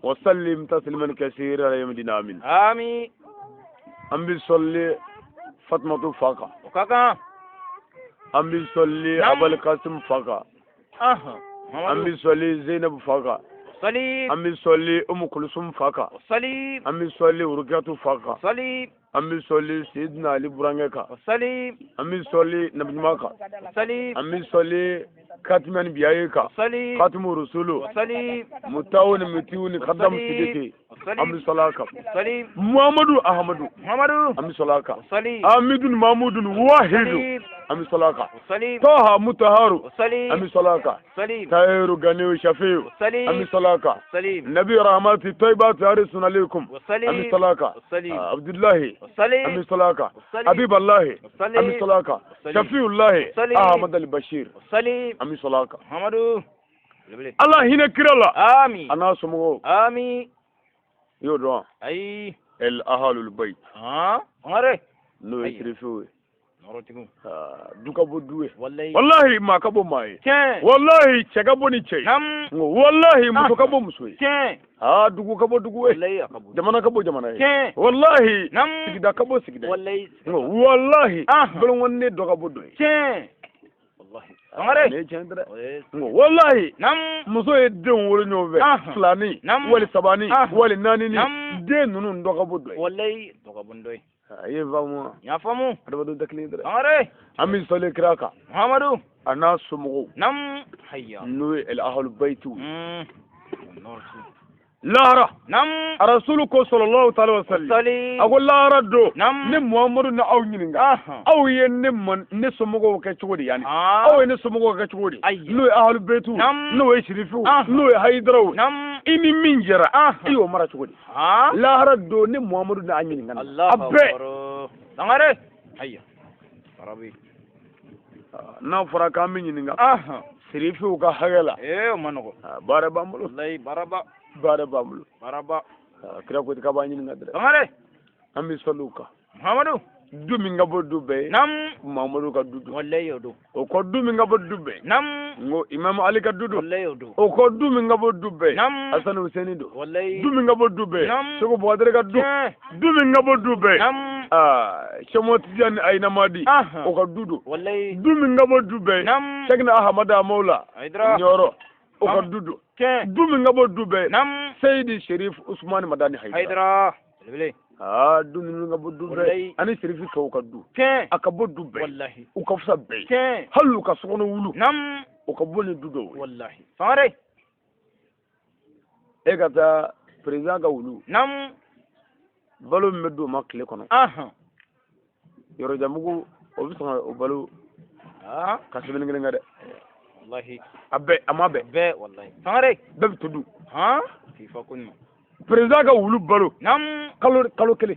S1: Wa sallim tasliman kaseera ila yawmi din, amin.
S2: Amin.
S1: An bɛ sɔli Fatumatu fa kan.
S2: O ka kan.
S1: An bɛ sɔli Abul Kasim fa kan. An bɛ sɔli Zeinabu fa kan.
S2: Sɔli.
S1: An bɛ sɔli Umu Kulusum fa kan.
S2: Sɔli.
S1: An bɛ sɔli Rukiyatu fa kan.
S2: Sɔli.
S1: An bɛ sɔli Seydina Ali burankɛ kan.
S2: Sɔli.
S1: An bɛ sɔli Nabi ɲuman kan.
S2: Sɔli.
S1: An bɛ sɔli Katimani biyaye kan.
S2: Sɔli.
S1: Katimu Rusulu.
S2: Sɔli.
S1: Mutawu ni Mutiwu ni Kadamu Sidiki. An bɛ sɔli a kan.
S2: Sɔli.
S1: Muhamadu Ahamadu.
S2: Muhamadu.
S1: An bɛ sɔli a kan.
S2: Sɔli.
S1: Amidu ni Mamudu ni Wahidu. An bɛ sɔli a kan.
S2: Sɔli.
S1: Tɔha Mutaharu.
S2: Sɔli.
S1: An bɛ sɔli a kan.
S2: Sɔli.
S1: Tahiru Ganiyu Shafiyu.
S2: Sɔli.
S1: An bɛ sɔli a kan.
S2: Sɔli.
S1: Nabi Rahmati Tayyibatu Harisun alaikum.
S2: Sɔli.
S1: An bɛ sɔli a kan.
S2: Sɔli.
S1: Abdullahi.
S2: Sɔli.
S1: An bɛ sɔli a kan.
S2: Sɔli.
S1: Habiballahi.
S2: Sɔli.
S1: An bɛ sɔli a kan.
S2: Sɔli.
S1: Shafiyullahi.
S2: Sɔli.
S1: Ahmad al-Bashir.
S2: Sɔli.
S1: An bɛ sɔli a kan.
S2: Muhamadu.
S1: Ala hinɛ kira la.
S2: Amin.
S1: A n'a somɔgɔw.
S2: Amin.
S1: I y'o dɔn wa?
S2: Ayi.
S1: El ahalul bayt.
S2: Sangare.
S1: N'o ye sirifiw ye.
S2: Nɔrɔtigiw.
S1: Du ka bɔ du ye.
S2: Wallahi.
S1: Wallahi, maa ka bɔ maa ye.
S2: Tiɲɛ.
S1: Wallahi, cɛ ka bɔ ni cɛ ye. Wallahi, muso ka bɔ muso ye.
S2: Tiɲɛ.
S1: Dugu ka bɔ dugu ye.
S2: Wallahi, a ka bɔ.
S1: Jamana ka bɔ jamana ye.
S2: Tiɲɛ.
S1: Wallahi, sigida ka bɔ sigida ye.
S2: Wallahi.
S1: Wallahi, bolonkɔniden dɔ ka bɔ dɔ ye.
S2: Tiɲɛ. Wallahi. Sangare.
S1: Nin ye tiɲɛ tɛ dɛ.
S2: O ye
S1: N ko walahi.
S2: Nam.
S1: Muso ye denw wolo ɲɔgɔn fɛ. Filani. Wali sabani. Wali naanini. Den ninnu dɔ ka bon dɔ ye.
S2: Walayi dɔ ka bon dɔ ye.
S1: A ye faamu wa?
S2: N y'a faamu.
S1: Adamadenw tɛ kelen ye dɛ.
S2: Sangare.
S1: An bɛ sɔli kira kan.
S2: Muhamadu.
S1: A n'a somɔgɔw.
S2: Nam. Hayya.
S1: N'o ye el ahalu bayitiw.
S2: Nɔrɔsi.
S1: Lahara.
S2: Nam.
S1: Arasulu ko sɔlɔlɔhu taala wa sali.
S2: Sali.
S1: A ko lahara don.
S2: Nam.
S1: Ne Muhamadu na aw ɲininka. Aw ye ne man ne somɔgɔw kɛ cogo di yanni? Aw ye ne somɔgɔw kɛ cogo di?
S2: Ayi.
S1: N'o ye ahalu bayitiw.
S2: Nam.
S1: N'o ye sirifiw. N'o ye hayidaraw.
S2: Nam.
S1: I ni min jɛra. I y'o mara cogo di? Lahara don ne Muhamadu na a ɲininka.
S2: Allahu
S1: A bɛɛ.
S2: akbar. Sangare. Hayya. Arabi.
S1: N'a fɔra k'an bɛ ɲininka. Sirifiw ka hakɛ la.
S2: Ee o ma nɔgɔ.
S1: Baara b'an bolo.
S2: Walayi baaraba.
S1: Baara b'an bolo.
S2: Baaraba.
S1: Kira ko k'a b'an ɲininka dɛ.
S2: Sangare.
S1: An bɛ sɔli u kan.
S2: Muhamadu.
S1: Du min ka bɔ du bɛɛ ye.
S2: Nam.
S1: Muhamadu ka du don.
S2: Walayi o don.
S1: O kɔ du min ka bɔ du bɛɛ ye.
S2: Nam.
S1: N ko Imamu Ali ka du don.
S2: Walayi o don.
S1: O kɔ du min ka bɔ du bɛɛ ye.
S2: Nam.
S1: Hasani Huseni don.
S2: Walayi.
S1: Du min ka bɔ du bɛɛ ye.
S2: Nam.
S1: Seko Bubakari ka du.
S2: Tiɲɛ.
S1: Du min ka bɔ du bɛɛ ye.
S2: Nam.
S1: Aa Sɛmɔ Tijani Ayinamadi. O ka du don.
S2: Walayi.
S1: Du min ka bɔ du bɛɛ ye.
S2: Nam.
S1: Sɛkina Ahamada Mawula.
S2: Hayidara.
S1: Ɲɔrɔ. O ka du don.
S2: Tiɲɛ.
S1: Du min ka bɔ du bɛɛ ye.
S2: Nam.
S1: Seyidi Sherif Usumani Madani Hayidara.
S2: Hayidara. Belebele.
S1: Aa du ninnu ka bɔ du bɛɛ
S2: Walayi.
S1: ani sirifi tɔw ka du.
S2: Tiɲɛ.
S1: A ka bɔ du bɛɛ.
S2: Walahi.
S1: U ka fisa bɛɛ ye.
S2: Tiɲɛ.
S1: Hali u ka sokɔnɔ wulu.
S2: Nam.
S1: O ka bɔ ni du dɔw ye.
S2: Walahi. Sangare.
S1: E ka taa président ka wulu.
S2: Nam.
S1: Balo min bɛ d'o ma tile kɔnɔ. Yɔrɔjanbugu o bɛ sɔn ka o balo ka semaine kelen kɛ dɛ.
S2: Walahi.
S1: A bɛɛ a ma bɛn.
S2: Bɛɛ walahi. Sangare.
S1: Bɛɛ bɛ to dun.
S2: Fifa ko ɲuman.
S1: Président ka wulu balo.
S2: Nam.
S1: Kalo kelen.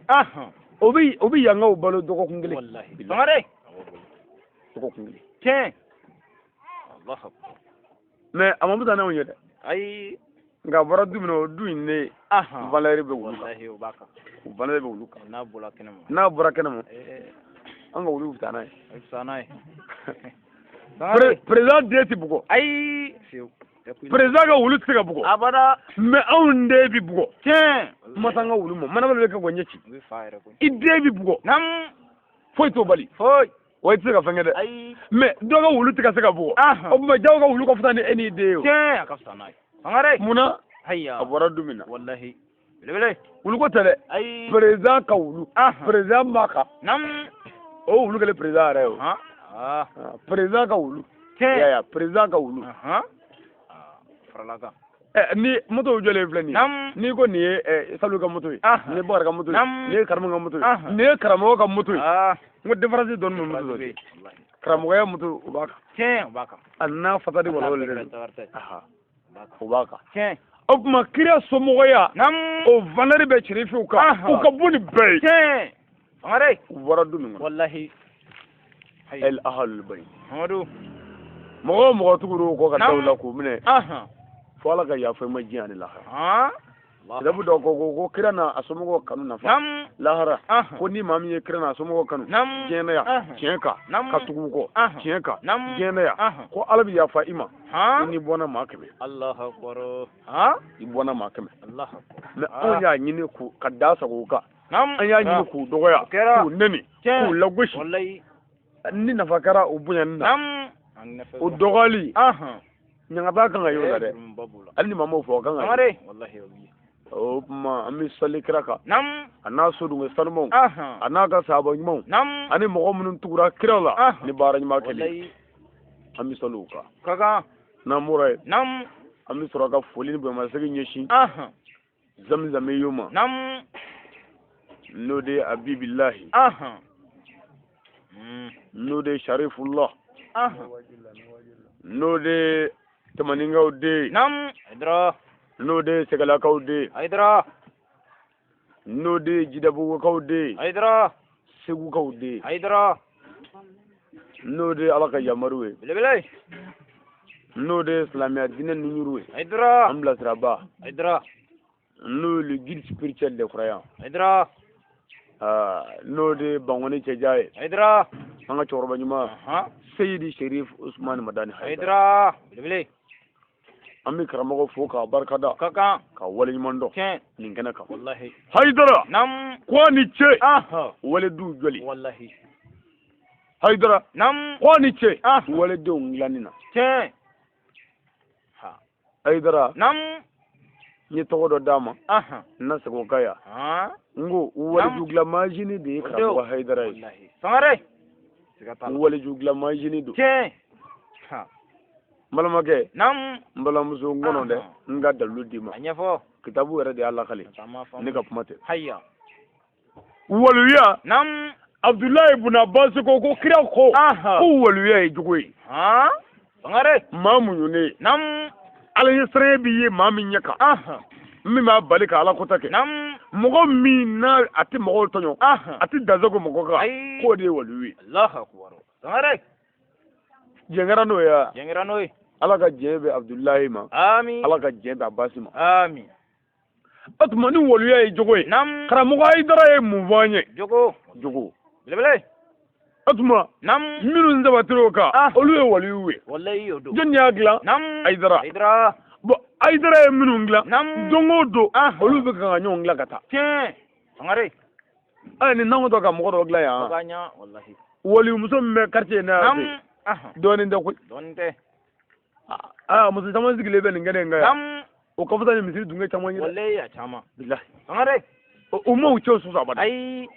S1: O bɛ yankaw balo dɔgɔkun kelen.
S2: Walahi. Sangare.
S1: Dɔgɔkun kelen.
S2: Tiɲɛ. Allahu akbar.
S1: Mais a ma fisa n'anw ye dɛ.
S2: Ayi.
S1: Nka a bɔra du min na o du in ne valeur bɛ wulu kan.
S2: Walahi o b'a kan.
S1: O valeur bɛ wulu kan.
S2: N'a bɔra kɛnɛ ma.
S1: N'a bɔra kɛnɛ ma. An ka wulu bɛ taa n'a ye.
S2: A bɛ taa n'a ye.
S1: Président den tɛ bugɔ.
S2: Ayi.
S1: Président ka wulu tɛ se ka bugɔ.
S2: Abada.
S1: Mais anw den bɛ bugɔ.
S2: Tiɲɛ.
S1: Kuma t'an ka wulu ma. Manabali bɛ kɛ k'o ɲɛ ci.
S2: U bɛ fa yɛrɛ koyi.
S1: I den bɛ bugɔ.
S2: Nam.
S1: Foyi t'o bali.
S2: Foyi.
S1: Wa i tɛ se ka fɛn kɛ dɛ.
S2: Ayi.
S1: Mais dɔ ka wulu tɛ ka se ka bugɔ. O tuma jago ka wulu ka fisa ni e n'i den ye o.
S2: Tiɲɛ a ka fisa n'a ye. Sangare.
S1: Munna.
S2: Hayya.
S1: A bɔra du min na.
S2: Walahi. Belebele.
S1: Wulu ko tɛ dɛ.
S2: Ayi.
S1: Président ka wulu. Président b'a kan.
S2: Nam.
S1: O wulu kɛlen président yɛrɛ ye o. Président ka wulu.
S2: Tiɲɛ.
S1: Yaya président ka wulu.
S2: Farala kan.
S1: Ni moto jɔlen filɛ nin ye.
S2: Nam.
S1: N'i ko nin ye Salu ka moto ye. Nin ye Bakari ka moto ye.
S2: Nam.
S1: Nin ye Karamu ka moto ye. Nin ye karamɔgɔ ka moto ye. N ko différence dɔɔni bɛ moto dɔ cɛ. Karamɔgɔya moto o b'a kan.
S2: Tiɲɛ o b'a kan.
S1: A n'a fasa de walawala de don. O b'a kan.
S2: Tiɲɛ.
S1: O tuma kira somɔgɔya.
S2: Nam.
S1: O valeur bɛ sirifiw kan. U ka bon ni bɛɛ ye.
S2: Tiɲɛ. Sangare.
S1: U bɔra du min kɔnɔ.
S2: Walahi.
S1: El ahalul bayt.
S2: Mamadu.
S1: Mɔgɔ o mɔgɔ tugura o kɔ ka da u la k'u minɛ. Fo Ala ka yafa i ma diɲɛ ani lahara. Kitabu dɔ ko kira n'a somɔgɔw kanu nafa. Lahara. Ko ni maa min ye kira n'a somɔgɔw kanu. Diɲɛ na yan. Tiɲɛ kan. Ka tugu u kɔ. Tiɲɛ kan. Diɲɛ na yan. Ko Ala bɛ yafa i ma. I n'i bɔnna maa 100.
S2: Allahu akbar.
S1: I bɔnna maa 100.
S2: Allahu akbar.
S1: Mais anw y'a ɲini k'u ka da sago u kan. An y'a ɲini k'u dɔgɔya. K'u nɛni. K'u lagosi. Ni nafa kɛra u bonyani na. O dɔgɔyali. Ɲangata kan ka y'o la dɛ. Hali ni maa m'o fɔ o kan ka ye. O tuma an bɛ sali kira kan. A n'a sodunkɛ sanumanw. A n'a ka sahaba ɲumanw. Ani mɔgɔ minnu tugura kira la. Ni baara ɲuman kɛlen. An bɛ sali u kan. N'an bɔra yen. An bɛ sɔrɔ ka foli ni bonyamasegin ɲɛsin. Zamizami y'o ma. N'o de ye Abibilahi. N'o de ye Sharifullah. N'o de ye Tamaninkaw den. N'o de ye Sɛgɛlakaw den. N'o de ye Jidabugukaw den. Segukaw den. N'o de ye Ala ka yamaru ye. N'o de ye silamɛya diinɛ ninyuru ye. An bilasiraba. N'o ye le guide spirituel des croyants. N'o de ye Bankoni cɛja ye. An ka cɛkɔrɔba ɲuman. Seyidi Sherif Usumani Madani Hayidara. An bɛ karamɔgɔ fo k'a barikada.
S2: Ka
S1: Ka waleɲuman dɔn.
S2: Tiɲɛ.
S1: Nin kɛnɛ kan.
S2: Walahi.
S1: Hayidara.
S2: Nam.
S1: Ko a ni ce. Waleduw jɔli.
S2: Walahi.
S1: Hayidara.
S2: Naam.
S1: Ko ni ce. Waledenw dilanni na.
S2: Tiɲɛ.
S1: Hayidara.
S2: Naam.
S1: N ye tɔgɔ dɔ d'a ma. N na segin o kan yan. N ko waliju dilan mansin de ye karamɔgɔ Hayidara ye.
S2: Sangare.
S1: Waliju dilan mansin don.
S2: Tiɲɛ.
S1: N balimakɛ.
S2: Naam.
S1: N balimamuso n kɔnɔ dɛ. N ka dalilu d'i ma.
S2: A ɲɛfɔ.
S1: Kitabu yɛrɛ de y'a lakale. Ne ka kuma tɛ.
S2: Haya.
S1: Waluya.
S2: Naam.
S1: Abdoulaye ibn Abbas ko ko kira ko. Ko waluya ye jogo ye.
S2: Sangare.
S1: Maa muɲunen ye.
S2: Naam.
S1: Ala ɲɛsiranɲɛ b'i ye maa min ɲɛ kan. Min b'a bali ka ala kota kɛ.
S2: Naam.
S1: Mɔgɔ min n'a a tɛ mɔgɔw tɔɲɔ. A tɛ dansago mɔgɔ kan. K'o de ye waliyu ye.
S2: Alahu akubar. Sangare.
S1: Jɛn kɛra n'o ye wa?
S2: Jɛn kɛra n'o ye.
S1: Ala ka jɛn bɛ Abdoulaye ma.
S2: Ami.
S1: Ala ka jɛn bɛ Abbas ma.
S2: Ami.
S1: O tuma ni waluya ye jogo ye.
S2: Naam.
S1: Karamɔgɔ Hayidara ye mun fɔ an ye?
S2: Jogo.
S1: Jogo.
S2: Belebele.
S1: O tuma.
S2: Naam.
S1: Minnu sabatira o kan. Olu ye waliyu ye.
S2: Walayi o don.
S1: Jɔnni y'a dilan?
S2: Naam.
S1: Hayidara.
S2: Hayidara.
S1: Bon Hayidara ye minnu dilan.
S2: Naam.
S1: Don o don. Olu bɛ kan ka ɲɔgɔn dilan ka taa.
S2: Tiɲɛ. Sangare.
S1: Ayi nin n'anw tɔ ka mɔgɔ dɔ dilan yan.
S2: O ka ɲa walahi.
S1: Waliyumuso min bɛ quartier in na yan.
S2: Naam.
S1: Dɔɔnin tɛ koyi.
S2: Dɔɔnin tɛ.
S1: Aa muso caman sigilen bɛ nin kɛnɛ in kan yan.
S2: Naam.
S1: O ka fisa ni misiri dunge caman ye dɛ.
S2: Walayi a caman.
S1: Bilahi.
S2: Sangare.
S1: U ma u cɛw sɔsɔ abada.
S2: Ayi.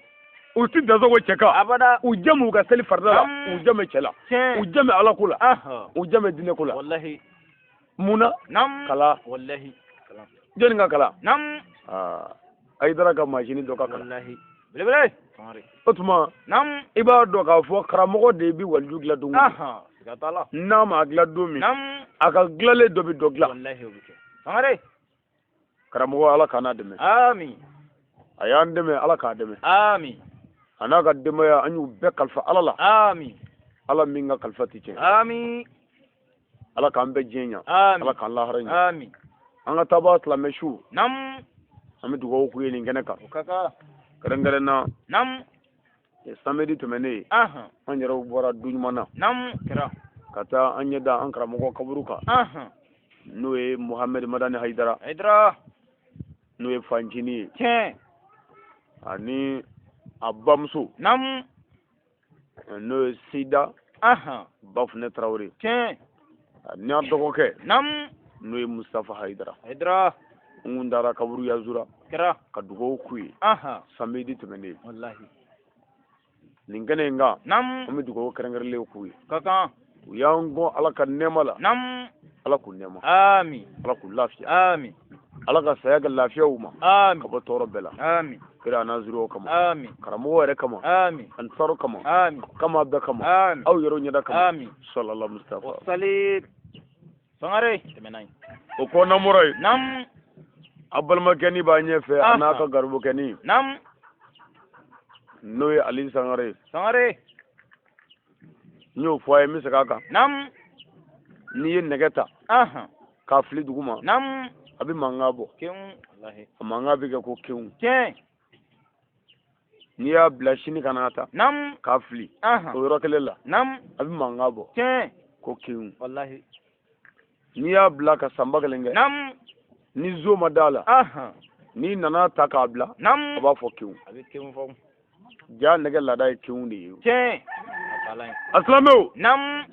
S1: U ti dansago cɛ kan.
S2: Abada.
S1: U jɛ m'u ka seli farida la. U jɛ mɛ cɛ la.
S2: Tiɲɛ.
S1: U jɛ mɛ ala ko la. U jɛ mɛ diinɛ ko la.
S2: Walahi.
S1: Mun na?
S2: Naam.
S1: Kala.
S2: Walahi.
S1: Jɔnni ka kala?
S2: Naam.
S1: Aa Hayidara ka masini dɔ ka kala.
S2: Walahi. Belebele. Sangare.
S1: O tuma.
S2: Naam.
S1: I b'a dɔn k'a fɔ karamɔgɔ de bɛ waliju dilan don o don.
S2: Siga t'a la.
S1: N'a ma dilan don min.
S2: Naam.
S1: A ka dilanlen dɔ bɛ dɔ dilan.
S2: Walahi o bɛ kɛ. Sangare.
S1: Karamɔgɔ ala k'an n'a dɛmɛ.
S2: Ami.
S1: A y'an dɛmɛ ala k'a dɛmɛ.
S2: Ami.
S1: A n'a ka denbaya an y'u bɛɛ kalifa ala la.
S2: Ami.
S1: Ala min ka kalifa tɛ tiɲɛ.
S2: Ami.
S1: Ala k'an bɛɛ diɲɛ ɲɛ.
S2: Ami.
S1: Ala k'an lahara ɲɛ.
S2: Ami.
S1: An ka taabaa silamɛ su.
S2: Naam.
S1: An bɛ dugawu k'u ye nin kɛnɛ kan.
S2: O ka kan.
S1: Kɛrɛnkɛrɛn na.
S2: Naam.
S1: Samedi tɛmɛnen. An yɛrɛw bɔra du ɲuman na.
S2: Naam kɛra.
S1: Ka taa an ɲɛ da an karamɔgɔ kaburu kan. N'o ye Mohamed Madani Hayidara.
S2: Hayidara.
S1: N'o ye fancinin ye.
S2: Tiɲɛ.
S1: Ani a bamuso.
S2: Naam.
S1: N'o ye Sida. Bafunɛ Tarawele.
S2: Tiɲɛ.
S1: Ani a dɔgɔkɛ.
S2: Naam.
S1: N'o ye Mustafa Hayidara.
S2: Hayidara.
S1: N kun taara kaburu yazura.
S2: Kɛra.
S1: Ka dugawu k'u ye. Samedi tɛmɛnen.
S2: Walahi.
S1: Nin kɛnɛ in kan.
S2: Naam.
S1: An bɛ dugawu kɛrɛnkɛrɛnlen k'u ye.
S2: Ka kan.
S1: U y'an gɔn ala ka nɛɛma la.
S2: Naam.
S1: Ala k'u nɛɛma.
S2: Ami.
S1: Ala k'u lafiya.
S2: Ami.
S1: Ala ka saya kɛ lafiya u ma.
S2: Ami.
S1: Ka bɔ tɔɔrɔ bɛɛ la.
S2: Ami.
S1: Kira n'a zuruw kama.
S2: Ami.
S1: Karamɔgɔ yɛrɛ kama.
S2: Ami.
S1: Ansaru kama.
S2: Ami.
S1: Kama bɛɛ kama.
S2: Ami.
S1: Aw yɛrɛw ɲɛda kama.
S2: Ami.
S1: Sallallahu Mustafa.
S2: Wasali. Sangare. Tɛmɛ n'a ye.
S1: O kɔ n'an bɔra yen.
S2: Naam.
S1: A balimakɛni b'a ɲɛfɛ a n'a ka garibukɛni.
S2: Naam.
S1: N'o ye Ali Sangare.
S2: Sangare.
S1: N y'o fɔ a ye n bɛ segin a kan.
S2: Naam.
S1: N'i ye nɛgɛ ta. K'a fili dugu ma.
S2: Naam.
S1: A bɛ mankan bɔ.
S2: Kewu. Walahi.
S1: A mankan bɛ kɛ ko kewu.
S2: Tiɲɛ.
S1: N'i y'a bila sini ka n'a ta.
S2: Naam.
S1: K'a fili. O yɔrɔ kelen la.
S2: Naam.
S1: A bɛ mankan bɔ.
S2: Tiɲɛ.
S1: Ko kewu.
S2: Walahi.
S1: N'i y'a bila ka san 1000 kɛ.
S2: Naam.
S1: Ni zo ma d'a la. N'i nana ta k'a bila.
S2: Naam.
S1: A b'a fɔ kewu.
S2: A bɛ kewu fɔ.
S1: Ja nɛgɛ laada ye kewu de ye.
S2: Tiɲɛ.
S1: A silamɛw.
S2: Naam.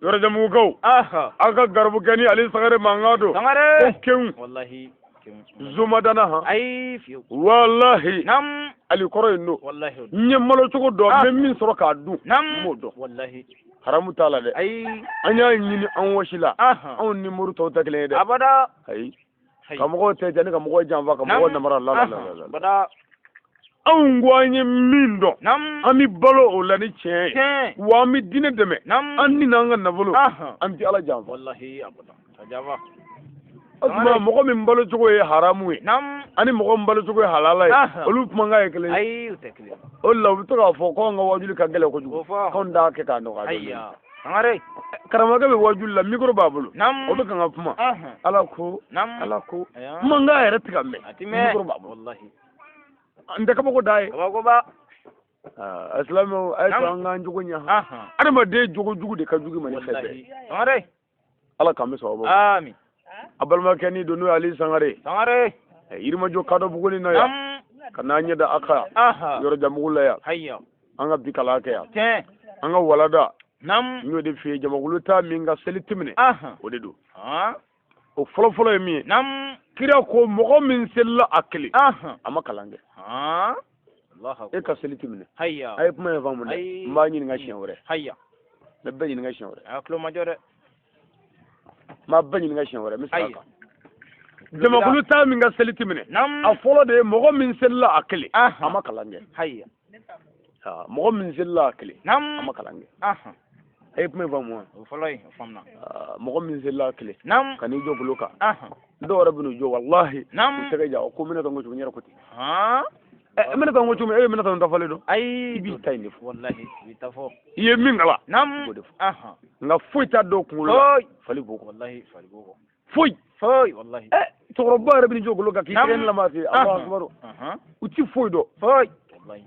S1: Yɔrɔjamugukaw. Aw ka garibukɛni Ali Sangare mankan don.
S2: Sangare.
S1: Ko kewu.
S2: Walahi. Kewu.
S1: Zo ma danna han.
S2: Ayi fiyewu.
S1: Walahi.
S2: Naam.
S1: Ali kɔrɔ ye n'o.
S2: Walahi.
S1: N ye malo cogo dɔn. N bɛ min sɔrɔ k'a dun.
S2: Naam.
S1: N b'o dɔn.
S2: Walahi.
S1: Haramu t'a la dɛ.
S2: Ayi.
S1: An y'a ɲini an wɔsi la. Anw ni mori tɔw tɛ kelen ye dɛ.
S2: Abada.
S1: Ayi. Ka mɔgɔw tɛ jɛ ni ka mɔgɔw janfa ka mɔgɔw namara la la la la. Anw ko an ye min dɔn.
S2: Naam.
S1: An bɛ balo o la ni tiɲɛ ye.
S2: Tiɲɛ.
S1: Wa an bɛ diinɛ dɛmɛ.
S2: Naam.
S1: An ni n'an ka nafolo. An tɛ ala janfa.
S2: Walahi abada. A janfa.
S1: O tuma mɔgɔ min balo cogo ye haramu ye.
S2: Naam.
S1: Ani mɔgɔ min balo cogo ye halala ye. Olu kumakan ye kelen ye.
S2: Ayi o tɛ kelen ye.
S1: O de la u bɛ to k'a fɔ k'anw ka wajuli ka gɛlɛn kojugu.
S2: O fɔ.
S1: K'anw t'a kɛ k'a nɔgɔya.
S2: Ayiwa. Sangare.
S1: Karamɔgɔkɛ bɛ wajuli la micro b'a bolo.
S2: Naam.
S1: O bɛ kan ka kuma. Ala ko.
S2: Naam.
S1: Ala ko. Kumakan yɛrɛ tɛ ka mɛn.
S2: A ti mɛn.
S1: Micro b'a bolo.
S2: Walahi.
S1: N tɛ kabako da ye.
S2: Kabako ba.
S1: A silamɛw a ye to an k'an jogo ɲɛ. Adamaden jogo jugu de ka jugu ma ni fɛn bɛɛ ye.
S2: Sangare.
S1: Ala k'an bɛ sababu.
S2: Ami.
S1: A balimakɛni don n'o ye Ali Sangare.
S2: Sangare.
S1: Yirimajɔ kadɔ buguni na yan. Ka n'an ɲɛ da a kan. Yɔrɔjanbugu la yan.
S2: Ayiwa.
S1: An ka bi kalan kɛ yan.
S2: Tiɲɛ.
S1: An ka walada.
S2: Nam.
S1: N y'o de f'i ye, jamakulu ta min ka seli ti minɛ. O de don. O fɔlɔfɔlɔ ye min ye.
S2: Nam.
S1: Kira ko mɔgɔ min selila a kelen. A ma kalan kɛ.
S2: Allahu
S1: E ka seli ti minɛ.
S2: Hayya.
S1: A ye kuma in faamu dɛ.
S2: Ayi.
S1: N b'a ɲininka siɲɛ wɛrɛ.
S2: Hayya.
S1: N bɛ bɛɛ ɲininka siɲɛ wɛrɛ.
S2: A tulo ma jɔ dɛ.
S1: N b'a bɛɛ ɲininka siɲɛ wɛrɛ. N bɛ segin a
S2: Ayi.
S1: kan. Jamakulu ta min ka seli ti minɛ.
S2: Nam.
S1: A fɔlɔ de ye mɔgɔ min selila a kelen.
S2: Ahan.
S1: A ma kalan kɛ.
S2: Hayya.
S1: Mɔgɔ min selila a kelen.
S2: Nam.
S1: A ma kalan kɛ. A ye kuma in faamu wa?
S2: O fɔlɔ ye, o faamuna.
S1: Mɔgɔ min selila a kelen.
S2: Nam.
S1: Ka n'i jɔ bolo kan.
S2: Ahan.
S1: Dɔw yɛrɛ bɛ n'u jɔ walahi.
S2: Nam.
S1: U tɛgɛ ja ko minɛ ka n ko cogo n yɛrɛ ko ten.
S2: Han.
S1: Ɛ minɛ ka n ko cogo min e ye minɛ ta n dafalen don.
S2: Ayi.
S1: I b'i ta in de fɔ.
S2: Wallahi, i b'i ta fɔ.
S1: I ye min kalan.
S2: Nam.
S1: I b'o de fɔ.
S2: Ahan.
S1: Nka foyi t'a dɔw kunkolo la.
S2: Foyi.
S1: Fali b'o kɔ.
S2: Wallahi, fali b'o kɔ.
S1: Foyi.
S2: Foyi, wallahi.
S1: Ɛ cɛkɔrɔba yɛrɛ bɛ n'i jɔ golo kan k'i
S2: Nam.
S1: tɛgɛ ni lamaga ten. Alahu akibaru.
S2: Ahan.
S1: U ti foyi dɔn.
S2: Foyi. Wallahi.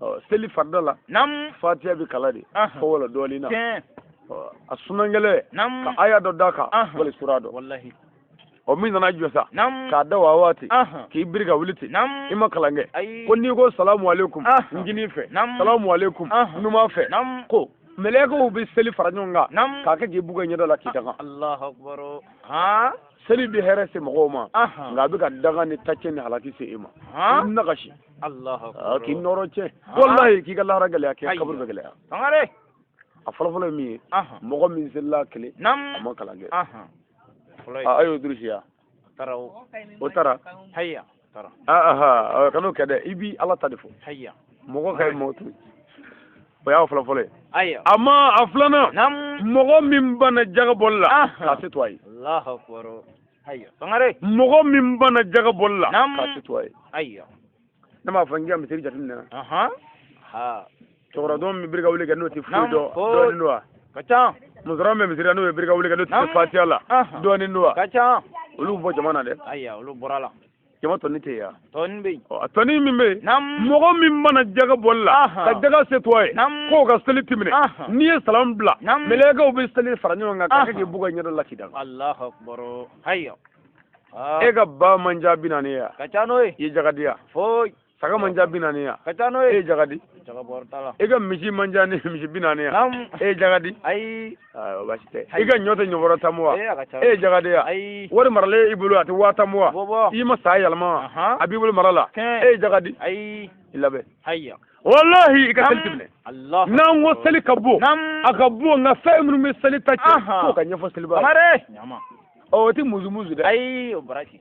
S1: Ɔ seli farida la.
S2: Nam.
S1: Fatiya bɛ kalan de.
S2: Ahan.
S1: Fɔ wala dɔɔnin na.
S2: Tiɲɛ.
S1: Ɔ a sunankɛlɛ.
S2: Nam.
S1: Ka aya dɔ d'a kan.
S2: Ahan.
S1: Wali sura dɔ.
S2: Wallahi.
S1: Ɔ min nana jɔ sa.
S2: Nam.
S1: K'a da wa waati.
S2: Ahan.
S1: K'i biri ka wuli ten.
S2: Nam.
S1: I ma kalan kɛ.
S2: Ayi.
S1: Ko n'i ko salamu aleykum.
S2: Ahan.
S1: N kini fɛ.
S2: Nam.
S1: Salamu aleykum.
S2: Ahan.
S1: Numan fɛ.
S2: Nam.
S1: Ko mɛlɛkɛw bɛ seli fara ɲɔgɔn kan.
S2: Nam.
S1: K'a kɛ k'i bugɔ i ɲɛda la k'i danga.
S2: Allahu akbar. Han.
S1: Seli bɛ hɛrɛ se mɔgɔw ma.
S2: Ahan.
S1: Nka a bɛ ka danga ni tacɛ ni halaki se e ma.
S2: Han.
S1: K'i nagasi.
S2: Allahu akbar.
S1: K'i nɔrɔ cɛ.
S2: Han.
S1: Walahi k'i ka lahara gɛlɛya k'i ka
S2: Ayiwa.
S1: kaburu bɛ gɛlɛya.
S2: Sangare.
S1: A fɔlɔfɔlɔ ye min ye.
S2: Ahan.
S1: Mɔgɔ min selila kelen.
S2: Nam.
S1: A ma kalan kɛ.
S2: Ahan. Fɔlɔ ye.
S1: A y'o durusi ya.
S2: Taara o.
S1: O taara.
S2: Hayya. Taara.
S1: Aha kan'o kɛ dɛ. I b'i Ala ta de fɔ.
S2: Hayya.
S1: Mɔgɔ ka ɲi mɔgɔ to yen. O y'a fɔlɔfɔlɔ ye.
S2: Ayya.
S1: A ma a filanan.
S2: Nam.
S1: Mɔgɔ min banna jaga bɔli la.
S2: Ahan.
S1: K'a se to a ye.
S2: Allahu akbar. Hayya. Sangare.
S1: Mɔgɔ min banna jaga bɔli la.
S2: Nam.
S1: K'a se to a ye.
S2: Ayya.
S1: Ne m'a fɔ n k'i ka misiri jateminɛ.
S2: Ahan. Ha.
S1: Cɛkɔrɔba dɔ min bɛ biri ka wuli kɛ n'o tɛ foyi
S2: Nam.
S1: dɔn.
S2: Foyi.
S1: Dɔɔnin don wa?
S2: Ka ca.
S1: Musokɔrɔba min bɛ misiri la n'o ye biri ka wuli kɛ n'o tɛ se
S2: Nam.
S1: fatiya la.
S2: Ahan.
S1: Dɔɔnin don wa?
S2: Ka ca.
S1: Olu bɔ jama na dɛ.
S2: Ayya, olu bɔra la.
S1: Jama tɔnin tɛ yen wa?
S2: Tɔnin bɛ yen.
S1: Ɔ a tɔnin min bɛ yen.
S2: Nam.
S1: Mɔgɔ min mana jaga bɔli la.
S2: Ahan.
S1: Ka jaga se to a ye.
S2: Nam.
S1: K'o ka seli ti minɛ.
S2: Ahan.
S1: N'i ye salamu bila.
S2: Nam.
S1: Mɛlɛkɛw bɛ seli fara ɲɔgɔn kan k'a kɛ
S2: Ahan.
S1: k'i bugɔ i ɲɛda la k'i danga.
S2: Allahu akbar. Hayya.
S1: E ka ba man ca 40 ye wa?
S2: Ka ca n'o ye.
S1: I ye jaga di ya?
S2: Foyi.
S1: Saga man ca 40 ye wa?
S2: Ka ca n'o
S1: E
S2: ye.
S1: ye jaga di?
S2: Jaga bɔrɔ t'a la.
S1: E ka misi man ca ni misi 40 ye wa?
S2: Nam.
S1: E ye jaga di?
S2: Ayi.
S1: Ayi o baasi tɛ.
S2: Ayi.
S1: I ka ɲɔ tɛ ɲɔbɔrɔ tan bɔ wa?
S2: Ee a ka ca.
S1: E ye jaga di ya?
S2: Ayi.
S1: Wari maralen i bolo a tɛ 50,000 bɔ wa?
S2: Bɔ bɔ.
S1: I ma saa yɛlɛma wa?
S2: Ahan.
S1: A b'i bolo mara la.
S2: Tiɲɛ.
S1: E ye jaga di?
S2: Ayi.
S1: I labɛn.
S2: Hayya.
S1: Walahi i ka seli ti minɛ.
S2: Allahu.
S1: N'an ko seli ka bon.
S2: Nam.
S1: A ka bon nka fɛn minnu bɛ seli ta cɛ.
S2: Ahan.
S1: F'o ka ɲɛfɔ selibaa ye.
S2: Sangare. Ɲama.
S1: Ɔ o tɛ muzu muzu dɛ.
S2: Ayi o baraji.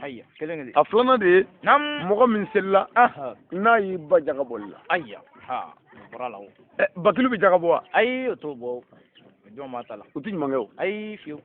S2: Hayya. Kelen kelen.
S1: A filanan de ye.
S2: Nam.
S1: Mɔgɔ min selila.
S2: Ahan.
S1: N'a y'i ba jaga bɔli la.
S2: Ayya. Ha. O bɔra la o.
S1: Ɛ bakilu bɛ jaga bɔ wa?
S2: Ayi o t'o bɔ o. Jɔn b'a ta la.
S1: O tɛ ɲuman kɛ o.
S2: Ayi fiyewu.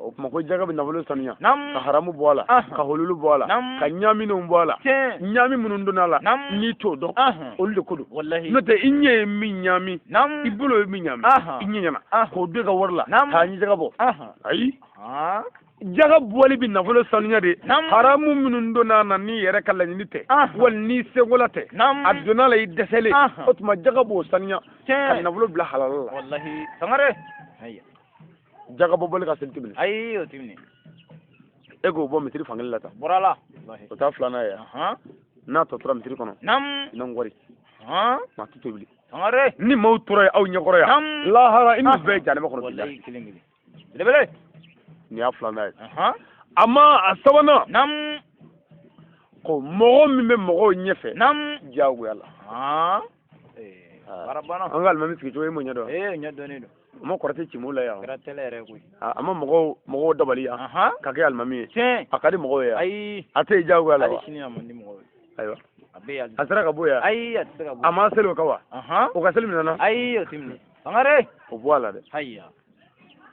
S1: O tuma ko jaga bɛ nafolo sanuya.
S2: Nam.
S1: Ka haramu bɔ a la.
S2: Ahan.
S1: Ka hololu bɔ a la.
S2: Nam.
S1: Ka ɲaaminenw bɔ a la.
S2: Tiɲɛ.
S1: Ɲaami minnu donna a la.
S2: Nam.
S1: N'i t'o dɔn.
S2: Ahan.
S1: Olu de ko don.
S2: Wallahi.
S1: N'o tɛ i ɲɛ ye min ɲaami.
S2: Nam.
S1: I bolo ye min ɲaami.
S2: Ahan.
S1: I ɲɛ ɲɛna.
S2: Ahan.
S1: K'o don i ka wari la.
S2: Nam.
S1: K'a ɲɛ jaga bɔ.
S2: Ahan.
S1: Ayi.
S2: Han.
S1: Jaga bɔli bɛ nafolo sanuya de.
S2: Nam.
S1: Haramu minnu donna a na n'i yɛrɛ ka laɲini tɛ.
S2: Ahan.
S1: Wali n'i sekola tɛ.
S2: Nam.
S1: A donna a la i dɛsɛlen.
S2: Ahan.
S1: O tuma jaga b'o sanuya. Ka
S2: Tiɲɛ.
S1: nafolo bila halala la.
S2: Wallahi. Sangare. Hayya.
S1: Jaga bɔ bɔli ka seli ti minɛ.
S2: Ayi o ti minɛ.
S1: E k'o bɔ misiri fankelen la tan.
S2: Bɔra la. Wallahi.
S1: O t'a filanan ye wa?
S2: Ahan.
S1: N'a tɔ tora misiri kɔnɔ.
S2: Nam.
S1: I na wari.
S2: Han.
S1: Maa tɛ tobili.
S2: Sangare.
S1: Ni maaw tora yen aw ɲɛkɔrɔ yan.
S2: Nam.
S1: Lahara i n'u bɛɛ ye jahanama kɔnɔ bilahi.
S2: Wallahi kelen kelen. Belebele.
S1: Nin y'a filanan ye.
S2: Ahan.
S1: A ma a sabanan.
S2: Nam.
S1: Ko mɔgɔ min bɛ mɔgɔw ɲɛfɛ.
S2: Nam.
S1: Diyagoya la.
S2: Han. Ee baara banna.
S1: An ka alimami sigi cogo e m'o ɲɛ dɔn.
S2: Ee ɲɛ dɔnnen don.
S1: A ma kɔrɔtɛ ci m'o la yan.
S2: Kɛra tɛlɛ yɛrɛ koyi.
S1: A ma mɔgɔw dabali yan.
S2: Ahan.
S1: Ka kɛ alimami ye.
S2: Tiɲɛ.
S1: A ka di mɔgɔw ye yan.
S2: Ayi.
S1: A tɛ yen diyagoya la
S2: Hali
S1: wa?
S2: sini a man di mɔgɔw ye.
S1: Ayiwa.
S2: A bɛ yan.
S1: A sera ka bɔ yan.
S2: Ayi a tɛ se ka bɔ.
S1: A ma seli o kan wa?
S2: Ahan.
S1: O ka seli minɛ na?
S2: Ayi o tɛ minɛ. Sangare.
S1: O bɔ a la dɛ.
S2: Hayya.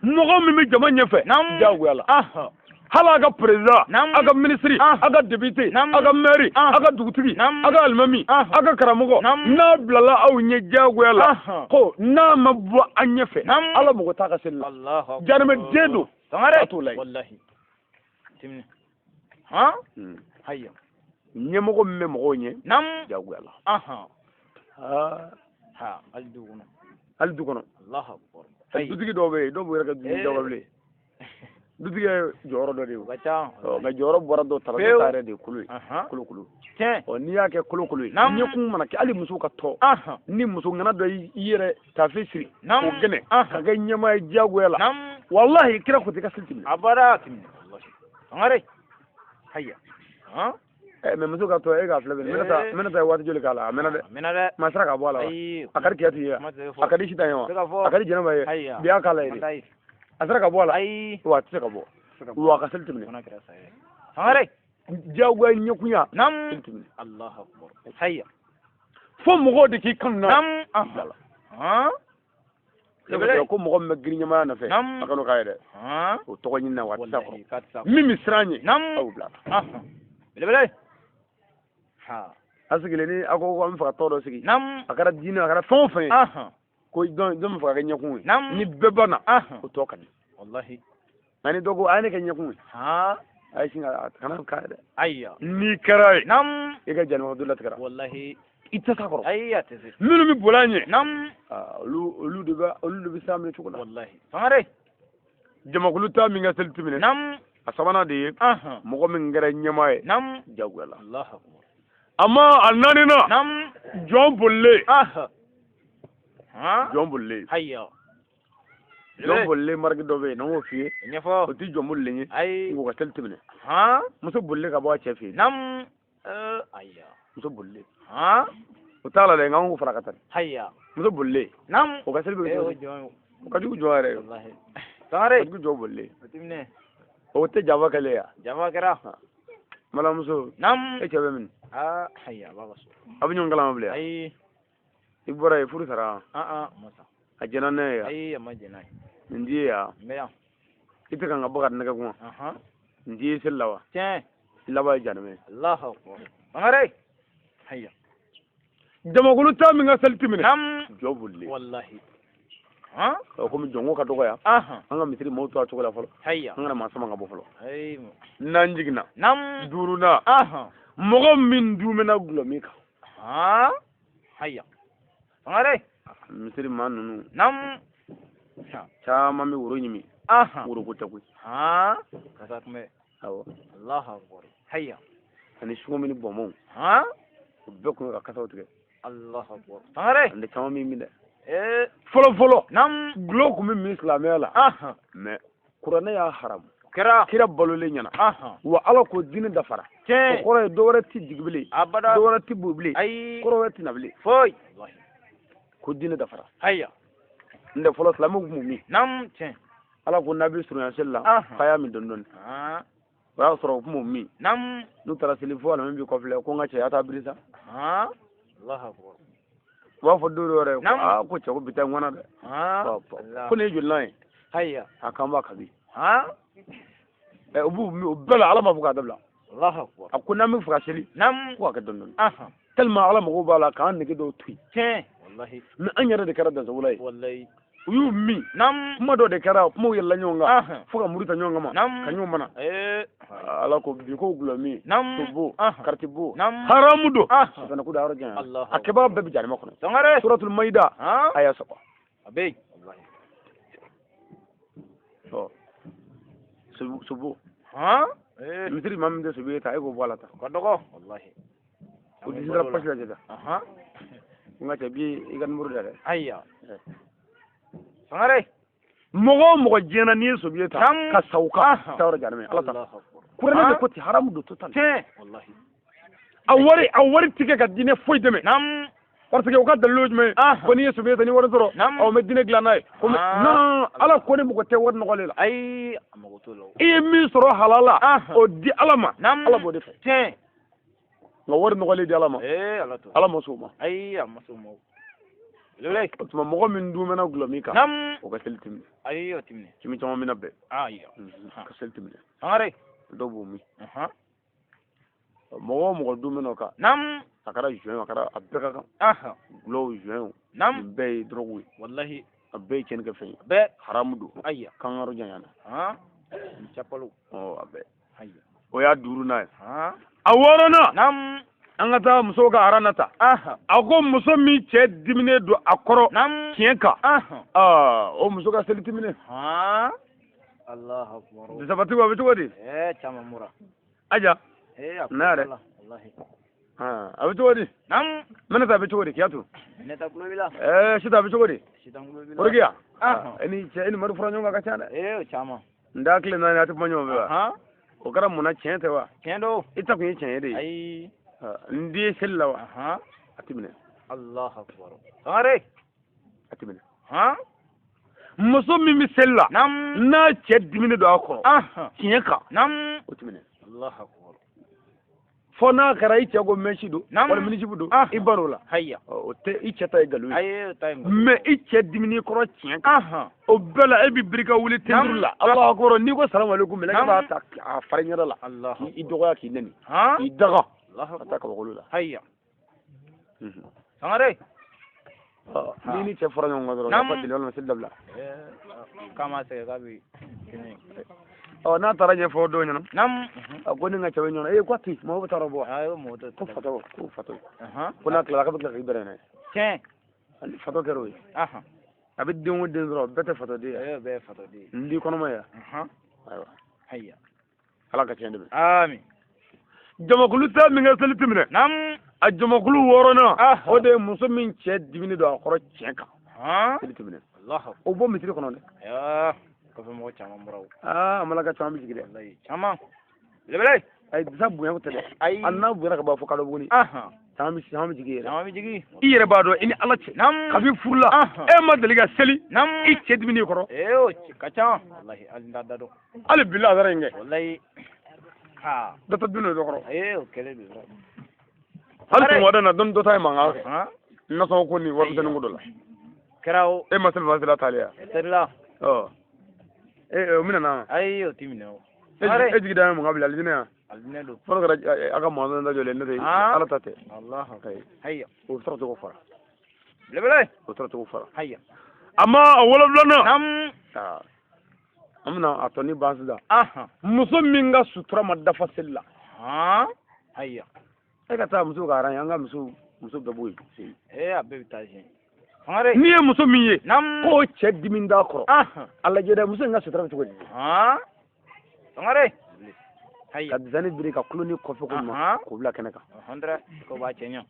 S1: Mɔgɔ min bɛ jama ɲɛfɛ.
S2: Nam.
S1: Diyagoya la.
S2: Ahan.
S1: Hali a ka président,
S2: Nam.
S1: a ka ministre,
S2: Ahan.
S1: a ka député,
S2: Nam.
S1: a ka maire,
S2: Ahan.
S1: a ka dugutigi,
S2: Nam.
S1: a ka alimami,
S2: Ahan.
S1: a ka karamɔgɔ,
S2: Nam.
S1: n'a bilala aw ɲɛ diyagoya la,
S2: Ahan.
S1: ko n'a ma bɔ an ɲɛfɛ,
S2: Nam.
S1: Ala mago t'a ka seli la.
S2: Allahu akbar.
S1: Jahanama den don.
S2: Sangare.
S1: A t'o la yen.
S2: Wallahi. Tɛ minɛ. Han. Hayya.
S1: Ɲɛmɔgɔ min bɛ mɔgɔw ɲɛ
S2: Nam.
S1: diyagoya la.
S2: Ahan.
S1: Aa,
S2: Ha hali du kɔnɔ.
S1: hali du kɔnɔ.
S2: Allahu akbar. Ayi.
S1: Dutigi dɔw bɛ yen, dɔw b'u yɛrɛ kɛ dutigi
S2: Eh.
S1: diyagoya bilen. Dutigi ye jɔyɔrɔ dɔ de ye
S2: o ka ca.
S1: Nka jɔyɔrɔ bɔra dɔw ta la, dɔw ta yɛrɛ de ye kolo ye, kolokolo. Ɔ, n'i y'a kɛ kolokolo ye, ɲɛkun mana kɛ, hali musow ka tɔ, ni muso ŋana dɔ y'i yɛrɛ taafe siri k'o gɛnɛ ka kɛ ɲɛmaa ye diyagoya la, walahi kira ko tɛ ka seli tɛ minɛ.
S2: Abada tɛ minɛ, walahi. Sangare, haya.
S1: Mɛ muso ka tɔ, e k'a filɛ, bɛ taa n bɛna taa waati joli k'a la? A mɛnna dɛ.
S2: A mɛnna dɛ.
S1: Maa sera ka bɔ a la wa? A ka di Kiyatu ye wa? A ka di Sitan ye wa? A ka di Jɛnɛba ye? Bi y'a k'a la ye de, a sera ka bɔ a la wa? A tɛ se ka bɔ wa, a ka seli tɛ minɛ.
S2: Sangare,
S1: diyagoya ɲɛkunya, seli tɛ minɛ.
S2: Allahu akbar, haya.
S1: Fo mɔgɔw de k'i kanu na bila la. Ko mɔgɔ min bɛ girin ɲɛmaaya nɔfɛ, a kan'o k'a ye dɛ, o tɔgɔ ɲini na wa, a tɛ s'a kɔrɔ. Min bɛ siran ɲɛ, aw bila.
S2: Belebele.
S1: A sigilen ni a ko an bɛ fɛ ka tɔn dɔ sigi, a kɛra diinɛ, a kɛra fɛn o fɛn ye, ko jɔn bɛ fɛ ka kɛ ɲɛkun ye, ni bɛɛ banna, o tɔ ka di.
S2: Walahi.
S1: Nka ni dɔ ko a ye ne kɛ ɲɛkun ye, a ye sin ka kana k'a ye dɛ.
S2: Ayiwa.
S1: N'i kɛra ye, i ka jahanama don latigɛra.
S2: Walahi.
S1: I tɛ s'a kɔrɔ.
S2: Ayi, a tɛ se.
S1: Minnu bɛ boli a ɲɛ, olu de bɛ sira minɛ cogo la.
S2: Walahi. Sangare.
S1: Jamakulu ta min ka seli tɛ minɛ. A sabanan de ye mɔgɔ min kɛra ɲɛmaa ye jagoya la.
S2: Allahu akbar.
S1: Amma a naaninan, jɔn bolilen. Jɔn bolilen.
S2: Ayiwa.
S1: Jɔn bolilen mariki dɔ bɛ yen, n'an k'o f'i ye.
S2: Ɲɛfɔ.
S1: O tɛ jɔn bolilen ye.
S2: Ayi.
S1: O ka seli tɛ minɛ. Muso bolilen ka bɔ a cɛ fɛ yen.
S2: Ayiwa.
S1: Muso bolilen. O t'a la dɛ, nka an k'o fara ka taa.
S2: Ayiwa.
S1: Muso bolilen. O ka seli bɛ kɛ cogo di? O ka jugu jɔn yɛrɛ ye.
S2: Walahi. Sangare.
S1: O ka jugu jɔn bolilen.
S2: O tɛ minɛ.
S1: O tɛ janfa kɛlen ya?
S2: Janfa kɛra.
S1: Balimamuso. E cɛ bɛ min?
S2: Ayiwa, a b'a ka so.
S1: A bɛ ɲɔgɔn kalama bilen?
S2: Ayi.
S1: I bɔra yen, furu sara?
S2: A ma sa.
S1: A jɛnna n'a ye ya?
S2: Ayi, a ma jɛn n'a ye.
S1: Nin t'i ye ya?
S2: N bɛ yan.
S1: I tɛ ka n ka baga nɛgɛ kuma? Nin t'i ye seli la wa?
S2: Tiɲɛ.
S1: I laban ye jahanama ye.
S2: Allahu akbar. Sangare. Haya.
S1: Jamakulu ta min ka seli tɛ minɛ. Jɔn bolilen.
S2: Walahi.
S1: Komi jɔnko ka dɔgɔ yan, an ka misiri maaw to a cogo la fɔlɔ.
S2: Haya.
S1: An kana maa sama ka bɔ fɔlɔ. N'an jiginna. Duurunan. Mɔgɔ min dumɛna gulɔ min kan.
S2: Haya. Sangare.
S1: Misiri maa ninnu. Caman bɛ woro ɲimi. Woro ko tɛ koyi.
S2: Kasa tun bɛ.
S1: Awɔ.
S2: Allahu akbar. Haya.
S1: Ani sugɔmi ni bɔnbɔnw. O bɛɛ kun bɛ ka kasaw tigɛ.
S2: Allahu akbar. Sangare.
S1: Ani caman min min dɛ. Fɔlɔ fɔlɔ. Gulɔ kun bɛ min silamɛya la. Mɛ kuranɛ y'a haramu.
S2: Kɛra.
S1: Kira balolen ɲɛna. Wa Ala ko diinɛ dafara.
S2: Tiɲɛ.
S1: O kɔrɔ ye dɔwɛrɛ tɛ jigin bilen.
S2: Abada.
S1: Dɔwɛrɛ tɛ bɔ bilen.
S2: Ayi.
S1: Kɔrɔ wɛrɛ tɛ na bilen.
S2: Foyi.
S1: Ko diinɛ dafara.
S2: Haya.
S1: N tɛ fɔlɔ silamɛw kun b'u min.
S2: Tiɲɛ.
S1: Ala ko n'a bɛ surunya seli la, k'a y'a min dɔɔni dɔɔni. O y'a sɔrɔ u kun b'u min. N'u taara seli fo alimami b'i kɔfilɛ ko n ka cɛ a taa biri sa.
S2: Allahu akbar.
S1: U b'a fɔ don dɔ yɛrɛ ko aa ko cɛ ko bi ta ŋana dɛ. Ko nin ye joli ye?
S2: Haya.
S1: A k'an b'a kabi. U b'u min o bɛɛ la, Ala m'a fɔ k'a dabila.
S2: Allahu akbar.
S1: A ko n'an bɛ fɛ ka seli, ko k'a kɛ dɔɔni dɔɔni. Tellement Ala mago b'a la k'an nege dɔw to yen.
S2: Tiɲɛ. Walahi.
S1: Mɛ an yɛrɛ de kɛra dansagola ye.
S2: Walahi.
S1: U y'u min. Kuma dɔ de kɛra, kumaw yɛlɛla ɲɔgɔn kan. Fo ka muru ta ɲɔgɔn kama. Ka ɲɔgɔn mana. Ala ko bi ko gulɔ min. Sobo. Kariti bo. Haramu don. Fana ko da yɔrɔ jan. A kɛbaga bɛɛ bɛ jahanama kɔnɔ.
S2: Sangare.
S1: Suratul Mayida. Aya 3.
S2: A bɛ yen.
S1: Ɔ. Sobo. Misiri maa min tɛ sobo ye ta, e k'o bɔ a la ta.
S2: Ka dɔgɔ. Walahi.
S1: O disira pasi lajɛ ta. N ka cɛ bi i ka nimoro da dɛ.
S2: Ayiwa. Sangare.
S1: Mɔgɔ o mɔgɔ diɲɛ na n'i ye sobiye ta ka sa o kan, taa yɔrɔ jahanama Ala ta. Kuranɛ de ko ten, haramu don total.
S2: Tiɲɛ. Walahi.
S1: A wari tigɛ ka diinɛ foyi dɛmɛ. Parce que u ka dalilu ye jumɛn ye? Ko n'i ye sobiye ta ni wari sɔrɔ, aw bɛ diinɛ dilan n'a ye. Non, Ala ko ni mɔgɔ tɛ wari nɔgɔlen la.
S2: Ayi, a mago t'o la.
S1: I ye min sɔrɔ halala, o di Ala ma. Ala b'o de fɛ.
S2: Tiɲɛ.
S1: Nka wari nɔgɔlen di Ala ma.
S2: Ala t'o.
S1: Ala ma sɔn o ma.
S2: Ayi, a ma sɔn o ma.
S1: O tuma mɔgɔ min dumɛna gulɔ min kan, o ka seli tɛ minɛ.
S2: Ayi, o tɛ minɛ.
S1: Kimi caman bɛna bɛn.
S2: Ayi.
S1: Ka seli tɛ minɛ.
S2: Sangare.
S1: Dɔw b'o min. Mɔgɔ o mɔgɔ dumɛna o kan. A kɛra joint, a kɛra a bɛɛ ka kan. Gulɔw, joint, nin bɛɛ ye drogue ye.
S2: Walahi.
S1: A bɛɛ ye tiɲɛni kɛ fɛn ye.
S2: Bɛɛ.
S1: Haramu don.
S2: Ayiwa.
S1: K'an ka yɔrɔ janya na.
S2: Capalo.
S1: Ɔ, a bɛɛ.
S2: Ayiwa.
S1: O y'a duurunan ye. A wɔɔrɔnan. An ka taa musow ka aran ta. A ko muso min cɛ diminen don a kɔrɔ tiɲɛ kan, o muso ka seli tɛ minɛ.
S2: Allahu akbar.
S1: Sabati a bɛ cogo di?
S2: Caman mura.
S1: Aja.
S2: Na
S1: yɛrɛ. A bɛ cogo di?
S2: Naam.
S1: Minɛta a bɛ cogo di? Kiyatu.
S2: Minɛta tulo b'i la.
S1: Sita a bɛ cogo di?
S2: Sitan tulo b'i la.
S1: Orokiya. E ni cɛ e ni Madu fura ɲɔgɔn kan ka ca dɛ.
S2: O caman.
S1: N da tile naani a tɛ kuma ɲɔgɔn fɛ wa? O kɛra mun na tiɲɛ tɛ wa?
S2: Tiɲɛ don.
S1: I ta kun ye tiɲɛ de ye.
S2: Ayi.
S1: N di ye seli la wa? A ti minɛ.
S2: Allahu akbar. Sangare.
S1: A ti minɛ. Muso min bɛ seli la. N'a cɛ diminen don a kɔrɔ. Tiɲɛ kan. O ti minɛ.
S2: Allahu akbar.
S1: Fo n'a kɛra i cɛ ko mɛsi don. Walima minisibu don. I ban'o la.
S2: Haya.
S1: O tɛ i cɛ ta ye nkalon ye.
S2: Ayi o ta ye nkalon.
S1: Mais i cɛ diminen kɔrɔ tiɲɛ kan. O bɛɛ la e bɛ biri ka wuli tenturu la. Allahu akbar n'i ko salamu aleykum mɛlɛkɛ b'a ta a fara i ɲɛda la. K'i dɔgɔya k'i nɛni. K'i daga. Ka taa kabakolo la.
S2: Haya. Sangare.
S1: N'i ni cɛ fɔra ɲɔgɔn kan dɔrɔn. Yafa deli walima seli dabila.
S2: K'a ma sɛgɛn k'a bɛ kɛnɛ.
S1: N'a taara ɲɛfɔ dɔw ɲɛna.
S2: Naam.
S1: A ko ni n ka cɛ bɛ ɲɔgɔn na. Ko a to yen mɔgɔ bɛ taa yɔrɔ bɔ wa?
S2: Ayi mɔgɔ tɛ.
S1: Ko fatɔ ko fatɔ. Ko n'a tilala k'a bɛ tila k'i bɛrɛ n'a ye.
S2: Tiɲɛ.
S1: Hali fatɔ kɛra o ye. A bɛ den o den sɔrɔ bɛɛ tɛ fatɔden ye.
S2: Bɛɛ ye fatɔden ye.
S1: N di kɔnɔma ye. Ayiwa.
S2: Haya.
S1: Ala ka tiɲɛ dɛmɛ.
S2: Amin.
S1: Jamakulu tɛ min kɛ seli ti minɛ.
S2: Naam.
S1: A jamakulu wɔɔrɔnan. O de ye muso min cɛ diminen don a kɔrɔ tiɲɛ kan. Seli ti minɛ. O bɔ misiri kɔnɔ dɛ.
S2: Kɔfɛ mɔgɔ caman bɔra o.
S1: A malaka caman bɛ jigin dɛ.
S2: Walayi caman. Belebele.
S1: Ayi disa bonya ko tɛ dɛ.
S2: Ayi.
S1: A n'a bonyana ka ban fo kadɔ buguni. Caman bɛ jigin yɛrɛ.
S2: Caman bɛ jigin.
S1: I yɛrɛ b'a dɔn i ni Ala cɛ.
S2: Naam.
S1: Kabi furu la. E ma deli ka seli.
S2: Naam.
S1: I cɛ diminen kɔrɔ.
S2: O ka ca. Walayi hali n t'a da dɔn.
S1: Hali bi lazara in kɛ.
S2: Walayi.
S1: Dɔ tɛ dun dɔ kɔrɔ.
S2: O kɛlen don.
S1: Hali sɔgɔmada in na dɔnni dɔ ta ye mankan kɛ. Nasɔngɔ ko ni warimisɛnnin ko dɔ la.
S2: Kɛra o.
S1: E ma seli fa sela taali ya.
S2: Selila.
S1: O minɛ na.
S2: Ayi o ti minɛ o.
S1: E jigi da ye mun ka bila alijinɛ yan.
S2: Alijinɛ don.
S1: Fɔlɔ kɛra a ka mɔgɔ da jɔlen ne tɛ Ala ta tɛ.
S2: Allahu haya.
S1: O sɔrɔ cogo fara.
S2: Belebele.
S1: O sɔrɔ cogo fara.
S2: Haya.
S1: A ma a wolonfilanan.
S2: Naam.
S1: An bɛna a tɔ ni ban sisan. Muso min ka sutura ma dafa seli la.
S2: Haya.
S1: E ka taa muso ka aran ye an ka muso bɛɛ b'o yen.
S2: A bɛɛ bɛ taa yen.
S1: N'i ye muso min ye. K'o cɛ dimi d'a kɔrɔ. A lajɛ dɛ muso in ka sutura bɛ cogo di.
S2: Sangare.
S1: Ka disani biri ka kulo ni kɔfɛ ko ɲuman k'o bila kɛnɛ kan.
S2: Ko b'a cɛ ɲɛ.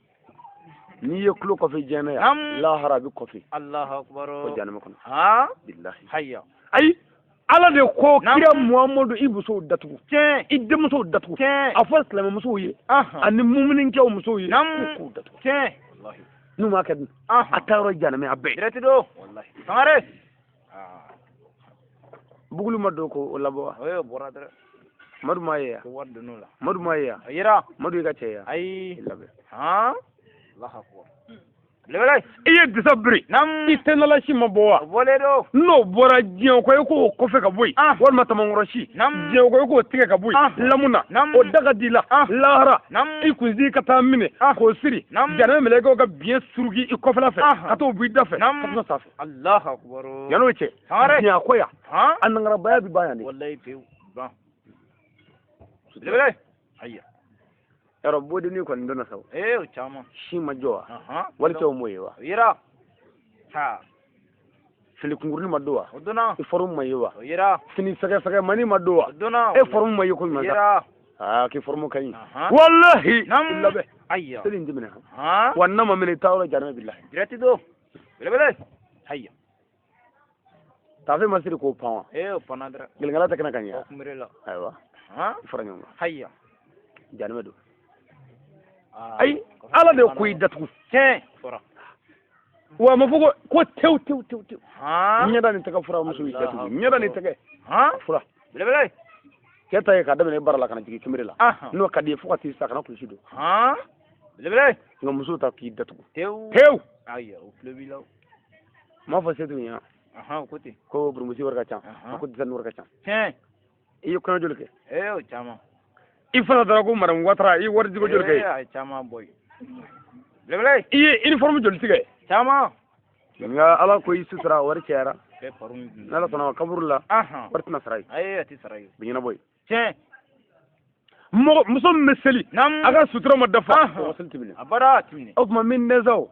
S1: N'i ye kulo kɔfɛ diɲɛ yan. Lahara a bɛ kɔfɛ.
S2: Allahu akbar.
S1: O jahanama kɔnɔ. Bilahi.
S2: Haya.
S1: Ayi. Ala de ko kira Muhamadu i musow datugu.
S2: Tiɲɛ.
S1: I denmusow datugu.
S2: Tiɲɛ.
S1: A fɔ silamɛmusow ye. Ani muminikɛw musow ye. K'u datugu.
S2: Tiɲɛ.
S1: N'u m'a kɛ dun. A taa yɔrɔ jahanama a bɛɛ.
S2: Direct don. Walahi. Sangare.
S1: Bugulu ma don k'o labɔ wa?
S2: O bɔra dɛ.
S1: Madu m'a ye yan.
S2: Ko wari donn'o la.
S1: Madu m'a ye yan.
S2: A yera.
S1: Madu y'i ka cɛ ye yan.
S2: Ayi.
S1: I labɛn.
S2: Allahu akbar. Belebele.
S1: I ye disa biri.
S2: Naam.
S1: I tɛnalasi ma bɔ wa?
S2: O bɔlen don.
S1: N'o bɔra diɲɛ kɔ i k'o kɔfɛ ka bɔ yen. Walima tamankɔrɔsi.
S2: Naam.
S1: Diɲɛ kɔ i k'o tigɛ ka bɔ yen. Lamu na.
S2: Naam.
S1: O da ka di i la. Lahara.
S2: Naam.
S1: I kunsigi ka taa minɛ. K'o siri.
S2: Naam.
S1: Janɛmɛ mɛlɛkɛw ka biɲɛ suruki i kɔfɛla fɛ. Ka t'o bɔ i da fɛ.
S2: Naam.
S1: Ka t'o sanfɛ.
S2: Allahu akbar.
S1: Yan'o cɛ.
S2: Sangare.
S1: Diɲɛ kɔ yan. A nangarabaya bɛ ban yan de.
S2: Walayi pewu. Ban. Belebele. Haya.
S1: Yarɔ bodenni kɔni donna sa o.
S2: O caman.
S1: Si ma jɔ wa? Walicɛw m'o ye wa?
S2: O yera.
S1: Fini kunkurunin ma don wa?
S2: O donna.
S1: I forme ma ye wa?
S2: O yera.
S1: Fini fɛgɛfɛgɛmani ma don wa?
S2: O donna.
S1: E forme ma ye ko ɲuman
S2: sa.
S1: K'i forme ka ɲi. Walahi.
S2: Naam.
S1: I labɛn.
S2: Ayiwa.
S1: Seli in ti minɛ. Wa n'a ma minɛ i taa yɔrɔ jahanama bilahi.
S2: Direct don. Belebele. Haya.
S1: Taafe ma siri k'o pan wa?
S2: O panna dɛrɛ.
S1: Gɛlɛnkala tɛ kɛnɛ kan ye.
S2: O kunbere la.
S1: Ayiwa. I fara ɲɔgɔn kan.
S2: Haya.
S1: Jahanama don. Ayi Ala de ko i datugu.
S2: Tiɲɛ. Fɔra.
S1: Wa a ma fɔ ko tewu tewu tewu tewu. Ɲɛda ni tɛgɛ fura muso y'i datugu. Ɲɛda ni tɛgɛ. Fura.
S2: Belebele.
S1: Cɛ ta ye k'a daminɛ baara la ka na jigin kinbiri la. N'o ka di ye fo ka t'i sa kana kulusi don.
S2: Belebele.
S1: Nka muso ta k'i datugu.
S2: Tewu.
S1: Tewu.
S2: Ayiwa o tulo b'i la.
S1: N m'a fɔ setu ɲɛna.
S2: O ko ten.
S1: Ko burumusi wari ka ca. A ko disani wari ka ca.
S2: Tiɲɛ.
S1: I ye kɔɲɔ joli kɛ?
S2: O caman.
S1: I fana taara ko madame Ouattara i ye wari jiko joli kɛ?
S2: A ye caman bɔ yen. Belebele.
S1: I ye uniforme joli tigɛ?
S2: Caman.
S1: Nka Ala ko i sutura wari cayara.
S2: N'Ala
S1: sɔnna ma kaburu la. Wari tɛna sara yen.
S2: Ayi a tɛ sara yen.
S1: Bɛ ɲɛnabɔ yen.
S2: Tiɲɛ.
S1: Mɔgɔ muso min bɛ seli a ka sutura ma dafa, o ka seli tɛ minɛ.
S2: A bara tɛ.
S1: O tuma min dɛsɛ o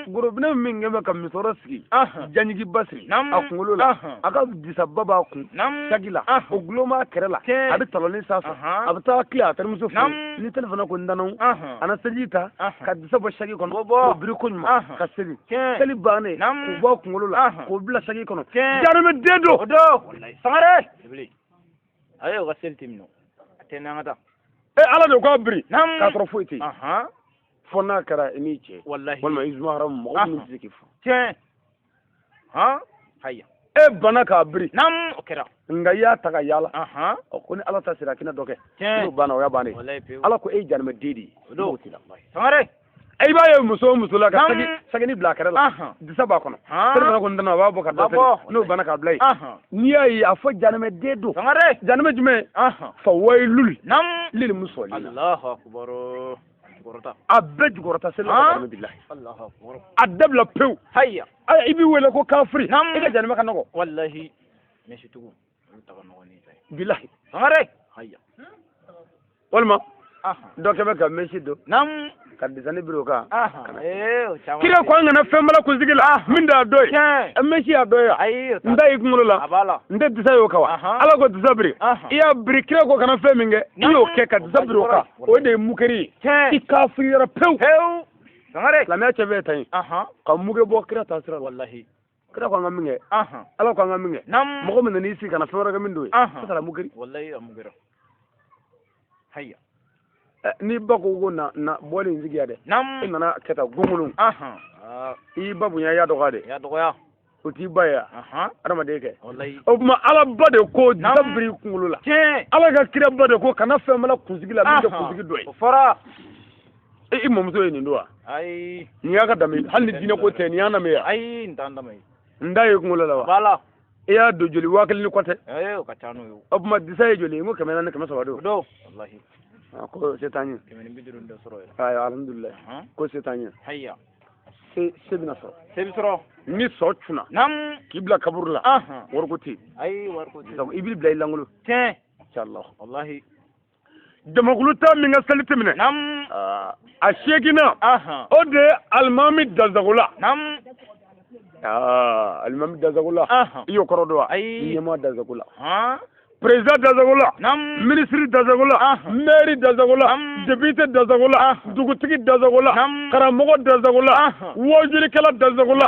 S1: gorobinɛ min kɛ bɛ ka musɔrɔ sigi, jaɲigiba siri a kunkolo la, a ka disaba b'a kun saki la, o gulon b'a kɛrɛ la, a bɛ talɔnin sanfɛ, a bɛ taa tile a terimuso fɛ yen, ni telefɔni ko n danaw, a na seliji ta ka disa bɔ saki kɔnɔ k'o biri ko ɲuman ka seli, seli bannen k'o bɔ a kunkolo la k'o bila saki kɔnɔ. Jahanamɛ den don.
S2: O don. Sangare. Ayi, o ka seli tɛ minɛ. A tɛ n'an ka taa.
S1: E Ala de k'a biri k'a sɔrɔ foyi tɛ yen. Fo n'a kɛra i n'i cɛ.
S2: Walahi.
S1: Walima i zuma haramu mɔgɔ minnu tɛ se k'i furu.
S2: Tiɲɛ. Han. Haya.
S1: E banna k'a biri.
S2: Naam, o kɛra.
S1: Nka i y'a ta ka yaala. Ɔ ko ni Ala ta sera a kɛnɛ dɔ kɛ.
S2: Tiɲɛ.
S1: N'o banna o y'a bannen.
S2: Walahi pewu.
S1: Ala ko e ye jahanamɛ den de ye.
S2: O don.
S1: N'o t'i la.
S2: Sangare.
S1: I b'a ye muso o muso la ka sagini bila a kɛrɛ la, disa b'a kɔnɔ, seli ko n tɛna, a b'a bɔ ka da seli, n'o banna k'a bila yen. N'i y'a ye a fɔ jahanamɛ den don.
S2: Sangare.
S1: Jahanamɛ jumɛn? Fa wayilul lil musallina.
S2: Allahu akbar.
S1: A bɛɛ jukɔrɔta seli la ka bilahi.
S2: Allahu akbar.
S1: A dabila pewu.
S2: Hayya.
S1: I b'i wele ko kafiri. I ka jahanamɛ ka nɔgɔ.
S2: Wallahi. Mesitugu. Olu ta ka nɔgɔ n'i ta ye.
S1: Bilahi.
S2: Sangare. Hayya.
S1: Walima dɔ kɛ bɛ ka mesi don.
S2: Naam.
S1: Ka disani biri o kan.
S2: Kira
S1: ko an kana fɛn bala kunsigi la min t'a dɔ ye. Mesi y'a dɔ ye wa? N ta y'i kunkolo la. N tɛ disa y'o kan wa? Ala ko disa biri. I y'a biri, kira ko kana fɛn min kɛ, i y'o kɛ ka disa biri o kan. O de ye mukeri ye. I kafiriyara pewu.
S2: Pewu. Sangare.
S1: Silamɛya cɛ bɛɛ ta ye. Ka muke bɔ kira ta sira la.
S2: Walahi.
S1: Kira ko an ka min kɛ. Ala ko an ka min kɛ. Mɔgɔ min nan'i sigi ka na fɛn wɛrɛ kɛ min t'o ye. O taara mukeri.
S2: Walahi a mukera. Hayya.
S1: N'i ba ko ko na na bɔli in sigi yan dɛ. I nana kɛ tan gongolon. I ba bonya i y'a dɔgɔya dɛ.
S2: I y'a dɔgɔya.
S1: O t'i ba ye wa? Adamaden kɛ. O tuma Ala ba de ko disa biri i kunkolo la.
S2: Tiɲɛ.
S1: Ala ka kira ba de ko kana fɛn bala kunsigi la min tɛ kunsigi dɔ ye.
S2: O fɔra.
S1: I mɔmuso ye nin don wa?
S2: Ayi.
S1: Nin y'a ka danbe hali ni diinɛ ko tɛ nin y'an danbe ye wa?
S2: Ayi, nin t'an danbe ye.
S1: N da ye kunkolo la wa?
S2: Voilà.
S1: I y'a don joli 1000 ni kɔ tɛ.
S2: Ee o ka ca n'o ye.
S1: O tuma disa ye joli ye? N ko 400 300 don.
S2: O don. Walahi.
S1: Ko se t'an ye.
S2: 150 dɔ sɔrɔ yɛrɛ.
S1: Ayiwa alhamdulilayi. Ko se t'an ye.
S2: Hayya.
S1: Se bɛna sɔrɔ.
S2: Se bɛ sɔrɔ.
S1: Ni sɔ cunna.
S2: Naam.
S1: K'i bila kaburu la. Wariko tɛ yen.
S2: Ayi wariko tɛ yen.
S1: I b'i bila i lankolon.
S2: Tiɲɛ.
S1: Inshallah.
S2: Walahi.
S1: Jamakulu ta min ka seli tɛ minɛ.
S2: Naam.
S1: A seeginna. O de ye alimami dansagola.
S2: Naam.
S1: Alimami dansagola. I y'o kɔrɔ dɔn wa?
S2: Ayi.
S1: Ɲɛmaa dansagola. Président dansagola.
S2: Naam.
S1: Ministre dansagola. Maire dansagola. Député dansagola. Dugutigi dansagola. Karamɔgɔ dansagola. Wajulikɛla dansagola.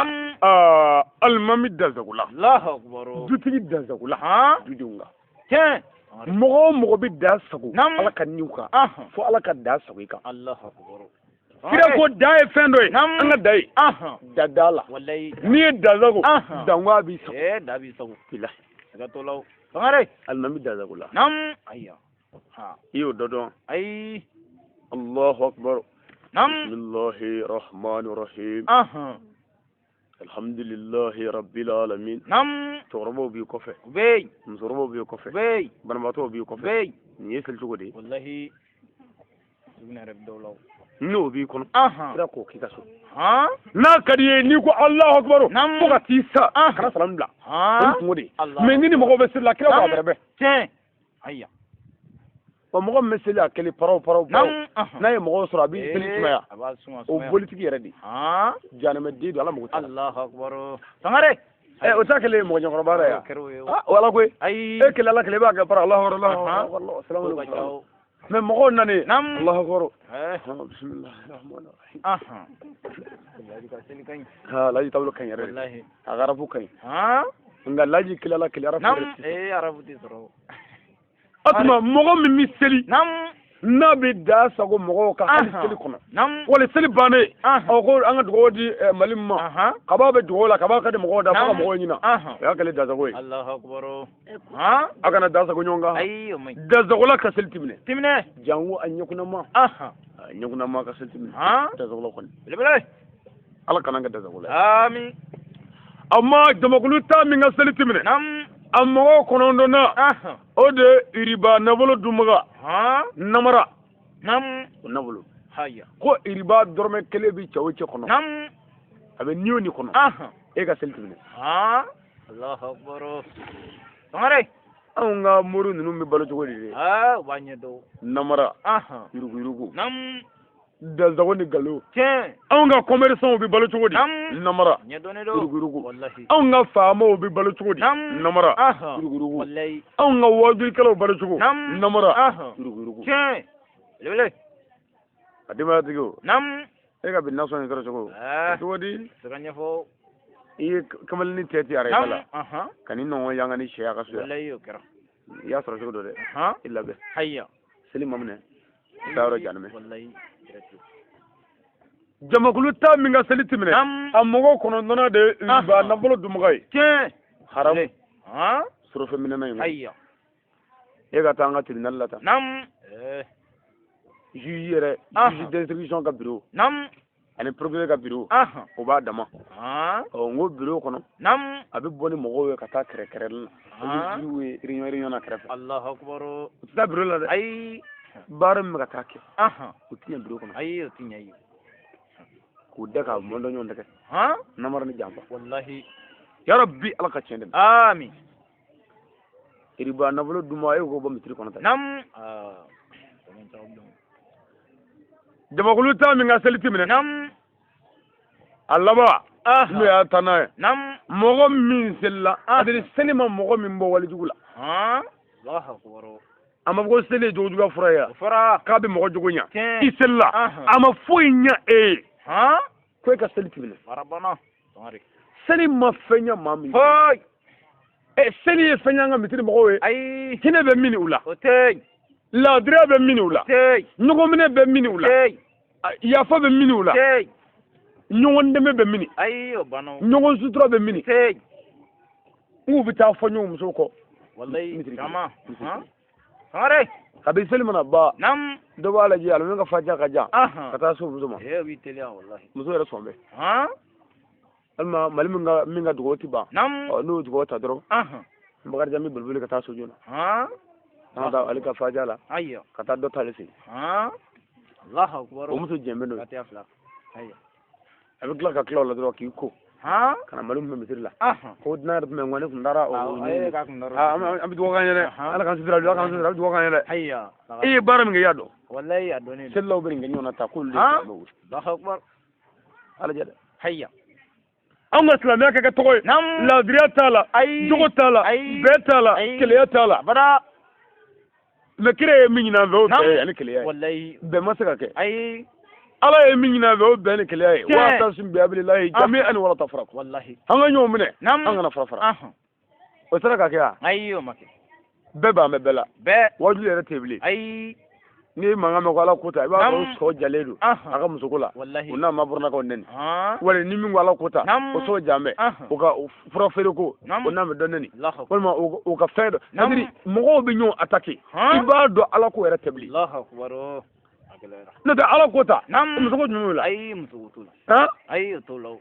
S1: Alimami dansagola.
S2: Allahu akbar.
S1: Dutigi dansagola. Dudenw kan.
S2: Tiɲɛ.
S1: Mɔgɔ o mɔgɔ bɛ da sago Ala ka niw kan fo Ala ka da sago i kan.
S2: Allahu akbar.
S1: Kira ko da ye fɛn dɔ ye an ka da ye da da la.
S2: Walayi.
S1: N'i ye da sago danwa b'i sago.
S2: Ee da b'i sago.
S1: Bilahi.
S2: Siga t'o la o. Sangare.
S1: Alimami da sago la.
S2: Naam. Ayiwa.
S1: I y'o dɔ dɔn.
S2: Ayi.
S1: Allahu akbar.
S2: Naam.
S1: Bismillahi rahmani rahim. Alhamdulillahi rabbil alamin.
S2: Naam.
S1: Cɛkɔrɔbaw b'i kɔfɛ.
S2: U bɛ yen.
S1: Musokɔrɔbaw b'i kɔfɛ.
S2: U bɛ yen.
S1: Banabaatɔw b'i kɔfɛ.
S2: U bɛ yen.
S1: Nin ye seli cogo de ye.
S2: Walahi. Sugunɛ yɛrɛ bɛ dɔw la o.
S1: N'o b'i kɔnɔ. Kira k'o k'i ka so. N'a ka di i ye n'i ko Alahu akibaru. Fo ka t'i sa. Kana salamu bila. O ye kungo de ye. Mais ni ni mɔgɔw bɛ seli la kira ko a bɛrɛ bɛn.
S2: Tiɲɛ. Ayiwa.
S1: Wa mɔgɔ min bɛ seli a kelen paraw paraw paraw. N'a ye mɔgɔw sɔrɔ a b'i seli sumaya.
S2: A b'a suma
S1: O
S2: sumaya.
S1: bolitigi yɛrɛ de. Jahanamɛ den don Ala mago t'a la.
S2: Alahu akibaru. Sangare.
S1: O t'a kɛlen ye mɔgɔ ɲɛkɔrɔba yɛrɛ
S2: O kɛra o ye o.
S1: O Ala koyi.
S2: Ayi.
S1: E kelen Ala kelen i b'a kɛ para Alahu akibaru Alahu akibaru salamu aleykum. Mais mɔgɔw nana.
S2: Naam.
S1: Alahu akibaru. Bisimilahi rahmani rahim.
S2: Laji ka seli ka ɲi.
S1: Laji taabolo ka ɲi yɛrɛ de.
S2: Walahi.
S1: A ka arabu ka ɲi. Nka laji kelen Ala kelen arabu yɛrɛ tɛ.
S2: Ee arabu tɛ sɔrɔ.
S1: O tuma mɔgɔ min bɛ seli.
S2: Naam.
S1: N'a bɛ da sago mɔgɔw kan hali seli kɔnɔ.
S2: Naam.
S1: Wali seli bannen. Ɔ ko an ka dugawu di Mali ma. Kaba bɛ dugawu la kaba ka di mɔgɔw da fo ka mɔgɔw ɲina. O y'a kɛlen dasago ye.
S2: Alahu akibaru.
S1: A kana da sago ɲɔgɔn kan.
S2: Ayi o man ɲi.
S1: Dasagola ka seli ti minɛ.
S2: Ti minɛ.
S1: Jango a ɲɛkunnama. A ɲɛkunnama ka seli ti minɛ. Dasagola kɔni.
S2: Belebele.
S1: Ala kana an kɛ dasagola ye.
S2: Ami.
S1: Amma jamakulu ta min ka seli ti minɛ.
S2: Naam.
S1: A mɔgɔw 9nan o de ye iriba nafolo dunbaga. Namara.
S2: Naam.
S1: O nafolo.
S2: Haya.
S1: Ko iriba dɔrɔmɛ kelen bi cɛ o cɛ kɔnɔ.
S2: Naam.
S1: A bɛ ni o ni kɔnɔ. E ka seli ti minɛ.
S2: Allahu akbar. Sangare.
S1: Anw ka mori ninnu bɛ balo cogo di de?
S2: Aa, u b'a ɲɛdɔn.
S1: Namara,
S2: Ahan.
S1: yuruguyurugu,
S2: Nam.
S1: dansago ni nkalon.
S2: Tiɲɛ.
S1: Anw ka commerçants bɛ balo cogo di?
S2: Nam.
S1: Namara,
S2: Ɲɛdɔnnen don.
S1: yuruguyurugu.
S2: Walahi.
S1: Anw ka faamaw bɛ balo cogo di?
S2: Nam.
S1: Namara,
S2: Ahan.
S1: yuruguyurugu.
S2: Walahi.
S1: Anw ka waajulikɛlaw balo cogo?
S2: Nam.
S1: Namara,
S2: Ahan.
S1: yuruguyurugu.
S2: Tiɲɛ. Belebele.
S1: A denbayatigiw,
S2: Nam.
S1: e ka bi nasɔn in sɔrɔ cogo
S2: Aa.
S1: cogo di?
S2: Se ka ɲɛfɔ.
S1: I ye kamalennin tɛ ti ara
S2: Nam.
S1: la
S2: Ahan.
S1: ka ni nɔngɔn yanga ni sɛ a ka so yan.
S2: Walahi, o kɛra.
S1: I y'a sɔrɔ cogo dɔ dɛ.
S2: Han.
S1: I labɛn.
S2: Haya.
S1: Seli ma minɛ, i taa yɔrɔ janimɛ.
S2: Walahi. Direct.
S1: Jamakulu ta min ka seli ti minɛ,
S2: Nam.
S1: a mɔgɔ kɔnɔntɔnna de ye
S2: Ahan.
S1: ba nafolo dunbaga ye.
S2: Tiɲɛ.
S1: Haramu.
S2: Han.
S1: Surɔfɛn minɛna in kɔnɔ.
S2: Haya.
S1: E ka taa an ka tribunal la tan.
S2: Nam. Eh.
S1: Juge yɛrɛ,
S2: Ahan.
S1: juge d'instruction ka bureau
S2: Nam.
S1: ani procureur ka bureau,
S2: Ahan.
S1: o b'a dama.
S2: Han.
S1: Ɔ, n ko bureau kɔnɔ,
S2: Nam.
S1: a bɛ bɔ ni mɔgɔw ye ka taa kɛrɛ kɛrɛli la.
S2: Han.
S1: Olu ye réunion réunion na kɛrɛfɛ.
S2: Allahu akbar.
S1: U tɛ taa bureau la dɛ.
S2: Ayi.
S1: Baara min bɛ ka taa kɛ,
S2: Ahan.
S1: u tɛ ɲɛ bureau kɔnɔ.
S2: Ayi, o ti ɲɛ ye.
S1: K'u da ka mɔndɔ ɲɔgɔn tɛgɛ.
S2: Han.
S1: Namara ni janfa.
S2: Walahi.
S1: Yarabi, Ala ka tiɲɛ dɛmɛ.
S2: Amin.
S1: Iriba nafolo dunba, e k'o bɔ misiri kɔnɔ tan.
S2: Nam. Ah.
S1: Jamakulu ta min ka seli ti minɛ,
S2: Nam.
S1: a laban
S2: Ahan.
S1: n'o y'a taa n'a ye,
S2: Nam.
S1: mɔgɔ min selila,
S2: Ah.
S1: c'est-à-dire seli ma mɔgɔ min bɔ walijugu la.
S2: Han. Allahu akbar.
S1: A ma fɔ ko seli ye jogojuguya fura ye wa?
S2: O fɔra.
S1: K'a bɛ mɔgɔ jogo ɲa.
S2: Tiɲɛ.
S1: I selila,
S2: Ahan.
S1: a ma foyi ɲa e ye
S2: Han.
S1: ko e ka seli ti minɛ.
S2: Barabana. Sangare.
S1: Seli ma fɛn ɲa maa min ye.
S2: Foyi.
S1: Ɛ, seli ye fɛn ɲa an ka misiri mɔgɔw ye.
S2: Ayi.
S1: Hinɛ bɛ min u la,
S2: O tɛ yen.
S1: laadiriya bɛ min u la,
S2: O tɛ yen.
S1: ɲɔgɔnminɛ bɛ min u la,
S2: O tɛ yen.
S1: yafa bɛ min u la,
S2: O tɛ yen.
S1: ɲɔgɔn dɛmɛ bɛ min,
S2: Ayi, o banna. O
S1: ɲɔgɔn sutura bɛ min.
S2: tɛ yen.
S1: N k'u bɛ taa fɔ ɲɔgɔn musow kɔ.
S2: Walahi.
S1: Misiri kelen.
S2: Caman.
S1: Misiri
S2: Han.
S1: kelen.
S2: Sangare.
S1: Kabi seli mana ban,
S2: Nam.
S1: dɔ b'a lajɛ alimami ka fatiha ka jan,
S2: Ahan.
S1: ka taa se o muso ma.
S2: Eh, o b'i teliya walahi.
S1: Muso yɛrɛ sɔn bɛ.
S2: Han.
S1: Walima mali min ka dugawu ti ban.
S2: Nam.
S1: Ɔ, n'o dugawu ta dɔrɔn,
S2: Ahan.
S1: Bakarijan bɛ boliboli ka taa so joona.
S2: Han.
S1: An ka taa ale ka fatiha la,
S2: Ayiwa.
S1: ka taa dɔ ta ale sen.
S2: Han. Allahu akbar.
S1: O muso jɛn bɛ n'o ye.
S2: Fatiha fila. Ayiwa.
S1: A bɛ tila ka tila o la dɔrɔn k'i ko
S2: Han.
S1: ka na mali min bɛ misiri la.
S2: Ahan.
S1: Ko dunan yɛrɛ tun bɛ yen, ne tun taara o
S2: Awɔ,
S1: ɲɛɲini.
S2: eh, k'a kun dara.
S1: Aa, an bɛ dugawu k'an ye dɛ.
S2: Ahan.
S1: Ala k'an sutura, Ala k'an sutura, an bɛ dugawu k'an ye dɛ.
S2: Ayiwa.
S1: E ye baara min kɛ, i y'a dɔn.
S2: Walahi, a dɔnnen don.
S1: Selilaw bɛ nin kɛ ɲɔgɔn na ta k'olu de ye
S2: Han.
S1: silamɛw ye.
S2: Allahu akbar.
S1: Ala jɛ dɛ.
S2: Hayya.
S1: Anw ka silamɛya kɛ tɔgɔ ye.
S2: Nam.
S1: Laadiriya t'a la,
S2: Ayi.
S1: jogo t'a la,
S2: Ayi.
S1: bɛn t'a la,
S2: Ayi.
S1: keleya t'a la.
S2: Abada.
S1: Mais kira ye min ɲini an fɛ, o
S2: Nam.
S1: bɛn ye ani keleya ye.
S2: Walahi.
S1: Bɛn ma se ka kɛ.
S2: Ayi.
S1: Ala ye min ɲini an fɛ, o bɛn ni keleya ye.
S2: Tiɲɛ.
S1: Wa'tasimu bihablillahi jami'an wala tafarraqu.
S2: Walahi.
S1: An ka ɲɔgɔn minɛ,
S2: Nam.
S1: an kana fara fara.
S2: Ahan.
S1: O sera ka kɛ wa?
S2: Ayi, o ma kɛ.
S1: Bɛɛ b'an bɛ bɛɛ la.
S2: Bɛɛ.
S1: Wajulu yɛrɛ tɛ bilen.
S2: Ayi.
S1: N'i ye mankan mɛn ko Ala ko ta, i b'a
S2: Nam.
S1: sɔrɔ o sɔ jalen don
S2: Ahan.
S1: a ka musoko la.
S2: Walahi.
S1: O n'a ma bɔrɔnakaw nɛni.
S2: Han.
S1: Wali ni min ko Ala ko ta,
S2: Nam.
S1: o sɔ jan bɛ.
S2: Ahan.
S1: O ka fura feere ko,
S2: Nam.
S1: o n'a bɛ dɔ nɛni.
S2: Allahu akbar.
S1: Walima o ka fɛn dɔ.
S2: Nam.
S1: C'est-à-dire mɔgɔw bɛ ɲɔgɔn attaquer.
S2: Han.
S1: I b'a dɔn Ala ko yɛrɛ tɛ bilen.
S2: Allahu akbar. A gɛlɛyara.
S1: N'o tɛ Ala ko ta,
S2: Nam.
S1: musoko jumɛn b'o la?
S2: Ayi, muso t'o la.
S1: Han?
S2: Ayi, o t'o la o.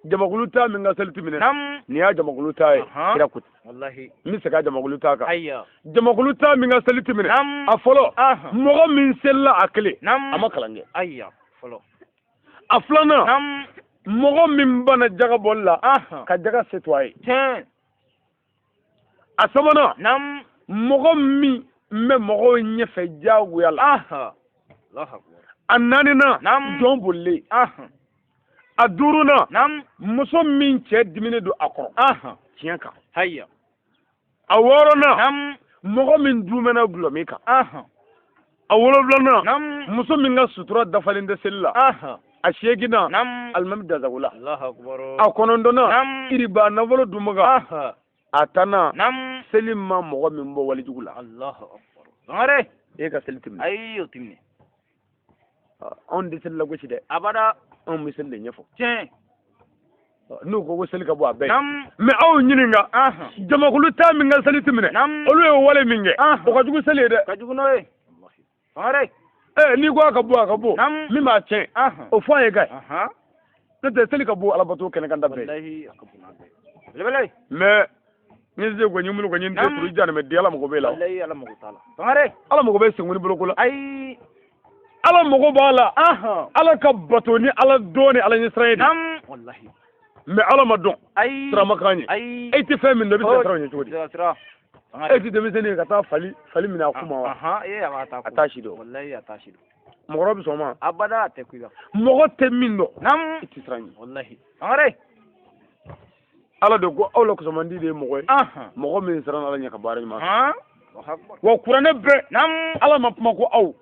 S1: Jamakulu ta min ka seli ti minɛ,
S2: Nam.
S1: nin y'a jamakulu ta ye,
S2: Ahan.
S1: kira ko ten.
S2: Walahi.
S1: N bɛ segin a jamakulu ta kan.
S2: Ayiwa.
S1: Jamakulu ta min ka seli ti minɛ,
S2: Nam.
S1: a fɔlɔ,
S2: Ahan.
S1: mɔgɔ min selila a kelen,
S2: Nam.
S1: a ma kalan kɛ.
S2: Ayiwa. Fɔlɔ.
S1: A filanan,
S2: Nam.
S1: mɔgɔ min banna jaga bɔli la,
S2: Ahan.
S1: ka jaga se to a ye.
S2: Tiɲɛ.
S1: A sabanan,
S2: Nam.
S1: mɔgɔ min bɛ mɔgɔw ɲɛfɛ diyagoya la.
S2: Ahan. Allahu akbar.
S1: A naaninan,
S2: Nam.
S1: jɔn bolilen.
S2: Ahan.
S1: A duurunan,
S2: Nam.
S1: muso min cɛ diminen don a kɔrɔ
S2: Ahan.
S1: tiɲɛ kan.
S2: Hayya.
S1: A wɔɔrɔnan,
S2: Nam.
S1: mɔgɔ min dumɛna gulɔmin kan.
S2: Ahan.
S1: A wolonfilanan,
S2: Nam.
S1: muso min ka sutura dafalen tɛ seli la.
S2: Ahan.
S1: A seeginnan,
S2: Nam.
S1: alimami dansago la.
S2: Allahu akbar.
S1: A kɔnɔntɔnnan,
S2: Nam.
S1: iriba nafolo dunbaga.
S2: Ahan.
S1: A tannan,
S2: Nam.
S1: seli ma mɔgɔ min bɔ walijugu la.
S2: Allahu akbar. Sangare.
S1: E ka seli tɛ minɛ.
S2: Ayi, o ti minɛ.
S1: Anw tɛ seli lagosi dɛ.
S2: Abada.
S1: Anw bɛ seli de ɲɛfɔ.
S2: Tiɲɛ.
S1: N'u ko ko seli ka bɔ a bɛɛ ye.
S2: Nam.
S1: Mais aw ɲininka,
S2: Ahan.
S1: jamakulu ta min ka seli tɛ minɛ,
S2: Nam.
S1: olu ye wale min kɛ,
S2: Ahan.
S1: o ka jugu seli ye dɛ.
S2: Ka jugu n'o ye. Walahi. Sangare.
S1: Ɛ, n'i ko a ka bɔ, a ka bɔ,
S2: Nam.
S1: min b'a tiɲɛ,
S2: Ahan.
S1: o fɔ an ye ka ye.
S2: Ahan.
S1: N'o tɛ seli ka bɔ alabato kɛnɛ kan da bɛɛ ye.
S2: Walahi, a ka bon n'a bɛɛ ye. Belebele.
S1: Mais ni se ko ɲin ko ɲin tɛ
S2: Nam.
S1: turu janimɛ di, Ala mago b'e la.
S2: Walahi, Ala mago t'a la. Sangare.
S1: Ala mago bɛ senkoni boloko la.
S2: Ayi.
S1: Ala mago b'a la.
S2: Ahan.
S1: Ala ka bato ni Ala dɔn ni Ala ɲɛsiran ye de.
S2: Nam. Walahi.
S1: Mais Ala ma dɔn,
S2: Ayi.
S1: sira ma k'an ye.
S2: Ayi.
S1: E tɛ fɛn min dɔn, i bɛ se ka siran o ɲɛ cogo di?
S2: Sira sira.
S1: E ti denmisɛnnin ye ka taa fali fali minɛ a kun ma wa?
S2: A
S1: t'a si dɔn.
S2: Walayi, a t'a si dɔn.
S1: Mɔgɔkɔrɔba bɛ sɔn o ma?
S2: Abada, a tɛ ku i la.
S1: Mɔgɔ tɛ min dɔn,
S2: Naam.
S1: i tɛ siran ɲɛ.
S2: Walahi. Sangare.
S1: Ala de ko aw la kusamandi de ye mɔgɔ ye, mɔgɔ min siran Ala ɲɛ ka baara ɲuman kɛ.
S2: Allahu akbar.
S1: Wa kuranɛ bɛɛ,
S2: Naam.
S1: Ala ma kuma ko aw,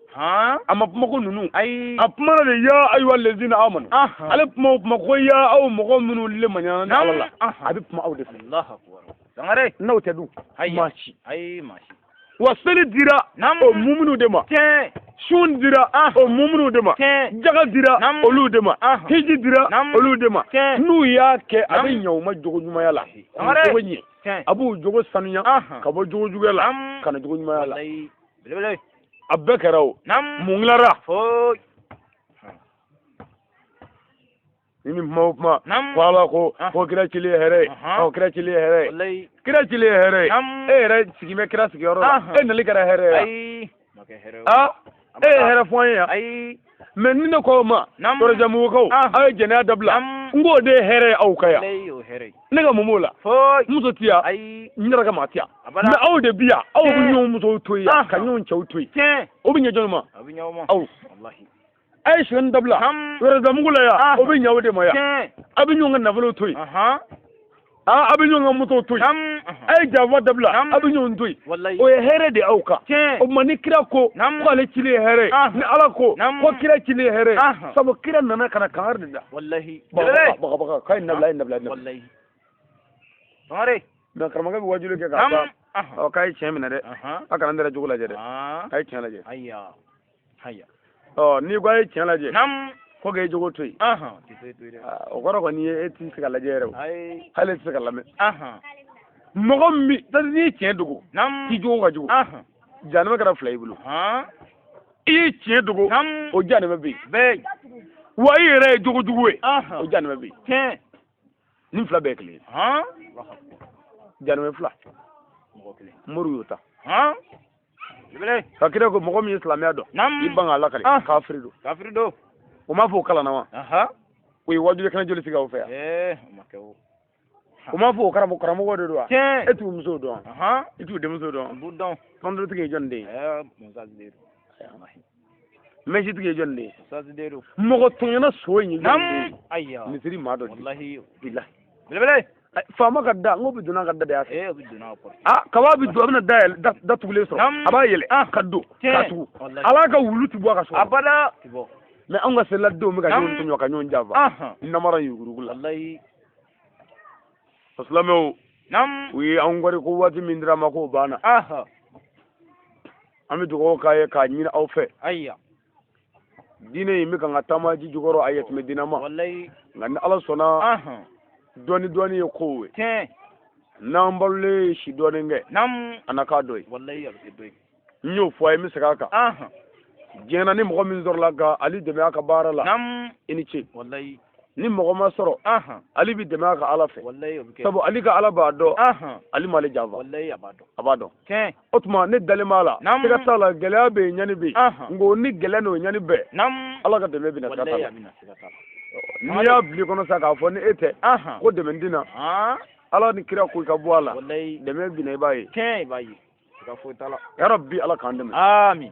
S1: a ma kuma ko ninnu.
S2: Ayi.
S1: A kumana de ya ayyuha lezina amanu. Ale kuma o kuma ko ya aw mɔgɔ minnu lemaniyana ni Ala la, a bɛ kuma aw de fɛ.
S2: Allahu akbar. Sangare.
S1: N'aw tɛ dun,
S2: Ayi.
S1: maa si.
S2: Ayi, maa si.
S1: Wa seli dira
S2: Naam.
S1: o muminu de ma,
S2: Tiɲɛ.
S1: sun dira o muminu de ma,
S2: Tiɲɛ.
S1: jaga dira
S2: Naam.
S1: olu de ma, hiji dira
S2: Naam.
S1: olu de ma.
S2: Tiɲɛ.
S1: N'u y'a kɛ, a bɛ
S2: Naam.
S1: ɲɛ u ma jogo ɲumanya la, k'u
S2: Sangare.
S1: jogo ɲɛ,
S2: Tiɲɛ.
S1: a b'u jogo sanuya ka bɔ jogo juguya la
S2: Naam.
S1: ka na jogo ɲumanya la.
S2: Walayi. Belebele.
S1: A bɛɛ kɛra o.
S2: Naam.
S1: Mun tilara?
S2: Foyi.
S1: Ni nin kuma o kuma,
S2: Naam.
S1: ko Ala ko ko kira cili ye hɛrɛ ye, ɔ kira cili ye hɛrɛ ye,
S2: Walayi.
S1: kira cili ye hɛrɛ ye.
S2: Naam.
S1: E yɛrɛ sigi bɛ kira sigiyɔrɔ la, e nali kɛra hɛrɛ ye wa?
S2: Ayi. Ma kɛ hɛrɛ ye.
S1: E ye hɛrɛ fɔ an ye yan.
S2: Ayi.
S1: Mɛ ni ne ko aw ma,
S2: Naam.
S1: Tɔrɔjɛmɔgɔkaw, aw ye jɛnɛya dabila,
S2: Naam.
S1: n k'o de ye hɛrɛ ye aw ka yan.
S2: Walayi, o hɛrɛ ye.
S1: Ne ka mun b'o la?
S2: Foyi.
S1: Muso ti yan,
S2: Ayi.
S1: n yɛrɛ ka maa ti yan.
S2: Abada.
S1: Mɛ aw de bi yan, aw bɛ
S2: Tiɲɛ.
S1: ɲɔgɔn musow to yen ka ɲɔgɔn cɛw to yen.
S2: Tiɲɛ.
S1: O bɛ ɲɛ jɔn ma?
S2: A bɛ ɲɛ o ma.
S1: Aw.
S2: Walahi.
S1: A ye sonyɛni dabila
S2: Naam.
S1: yɔrɔdamugu la yan, o bɛ ɲɛ o de ma yan.
S2: Tiɲɛ.
S1: A bɛ ɲɔgɔn ka nafolo to yen, a bɛ ɲɔgɔn ka motow to yen.
S2: Naam.
S1: A ye janfa dabila,
S2: Naam.
S1: a bɛ ɲɔgɔn to yen.
S2: Walayi.
S1: O ye hɛrɛ de ye aw kan.
S2: Tiɲɛ.
S1: O tuma ni kira ko
S2: Naam.
S1: ko ale cili ye hɛrɛ ye, ni Ala ko
S2: Naam.
S1: ko kira cili ye hɛrɛ ye, sabu kira nana ka na kangari de da.
S2: Walahi.
S1: Baga baga baga, k'a ye nin dabila, a ye nin dabila, a ye nin dabila.
S2: Walayi. Sangare.
S1: Mɛ karamɔgɔkɛ bɛ wajuli kɛ k'a
S2: Naam.
S1: ban, ɔ k'a ye tiɲɛ minɛ dɛ, a kana n yɛrɛ jogo lajɛ dɛ, a ye tiɲɛ lajɛ.
S2: Ayiya. Haya.
S1: Ɔ n'i ko a ye tiɲɛ lajɛ,
S2: Naam.
S1: ko k'e jogo to yen,
S2: Tɛ se to yen dɛ.
S1: O kɔrɔ kɔni ye e tɛ se ka lajɛ yɛrɛ o,
S2: Ayi.
S1: hali e tɛ se ka lamɛn. Mɔgɔ min bɛ, c'est à dire n'i ye tiɲɛ dogo,
S2: Naam.
S1: k'i jogo ka jugu, jahanama kɛra fila y'i bolo. I ye tiɲɛ dogo,
S2: Naam.
S1: o jahanama bɛ yen.
S2: Bɛɛ.
S1: Wa i yɛrɛ ye jogo jugu ye, o jahanama bɛ yen.
S2: Tiɲɛ.
S1: Nin fila bɛɛ ye kelen ye. Jahanama fila,
S2: Mɔgɔ kelen.
S1: moriw y'o ta.
S2: Belebele.
S1: Ka kira ko mɔgɔ min ye silamɛya dɔn,
S2: Naam.
S1: i ban k'a lakali, kafiri don.
S2: Kafiri don.
S1: O m'a fɔ o kalanna wa? O ye wajuli kɛnɛ joli sigi aw fɛ yan?
S2: O ma kɛ o.
S1: O m'a fɔ o karamɔgɔ karamɔgɔ de don wa?
S2: Tiɲɛ.
S1: E t'u musow dɔn wa? I t'u denmusow dɔn wa?
S2: N b'u dɔn.
S1: Tɔndɔtigi ye jɔni den ye?
S2: Musazi de don.
S1: Mɛsitigi ye jɔni den ye?
S2: Musazi de don.
S1: Mɔgɔ tɔɲɔna so in ye jɔni den
S2: Naam.
S1: ye?
S2: Ayiya.
S1: Misiri maa dɔ di.
S2: Walahi.
S1: Bilahi.
S2: Belebele.
S1: Faama ka da, n ko bi donna ka da de y'a fɛ.
S2: O bɛ donna a kɔrɔ.
S1: Kaba bɛ don, a bɛna da yɛlɛ, da tugulen sɔrɔ.
S2: Naam.
S1: A b'a yɛlɛ ka don,
S2: Tiɲɛ.
S1: ka tugu.
S2: Walahi.
S1: Ala ka wulu ti bɔ a ka so kɔnɔ.
S2: Abada. Ti bɔ.
S1: Mɛ anw ka seliladenw bɛ ka
S2: Naam.
S1: ɲɔgɔn tɔɲɔ ka ɲɔgɔn janfa. Namara yuruguyurugu la.
S2: Walahi.
S1: Silamɛw,
S2: Naam.
S1: u ye an kɔri ko waati min dira ma k'o banna. An bɛ dugawu k'a ye k'a ɲini aw fɛ.
S2: Ayiya.
S1: Diinɛ in bɛ kan ka taama ji jukɔrɔ, a yatimɛ diinɛ ma.
S2: Walayi.
S1: Nka ni Ala sɔnna, dɔɔni dɔɔni ye kow ye.
S2: Tiɲɛ.
S1: N'an balolen ye si dɔɔni kɛ,
S2: Naam.
S1: a na k'a dɔ ye.
S2: Walayi, a bɛ kɛ dɔ ye.
S1: N y'o fɔ a ye, n bɛ segin a kan. Diɲɛ na ni mɔgɔ min sɔrɔla ka Ali dɛmɛ a ka baara la,
S2: Naam.
S1: i ni ce.
S2: Walayi.
S1: Ni mɔgɔ ma sɔrɔ, Ali bɛ dɛmɛ a ka Ala fɛ.
S2: Walayi, o bɛ kɛ.
S1: Sabu Ali ka Ala b'a dɔn, Ali m'ale janfa.
S2: Walayi, a b'a dɔn.
S1: A b'a dɔn.
S2: Tiɲɛ.
S1: O tuma ne dalen b'a la,
S2: Naam.
S1: siga t'a la, gɛlɛya bɛ yen, ɲani bɛ yen. Nka o ni gɛlɛya n'o ɲani bɛɛ,
S2: Naam.
S1: Ala ka dɛmɛ bɛ na, siga t'a
S2: Walayi,
S1: la.
S2: a bɛ na, siga t'a la.
S1: N'i y'a bila i kɔnɔ sa k'a fɔ ni e tɛ, ko dɛmɛ tɛ na, Ala ni kira ko i ka bɔ a la,
S2: Walayi.
S1: dɛmɛ bɛ na, i b'a ye.
S2: Tiɲɛ, i b'a ye. Siga foyi t'a la.
S1: Yarabi, Ala k'an dɛmɛ.
S2: Amin.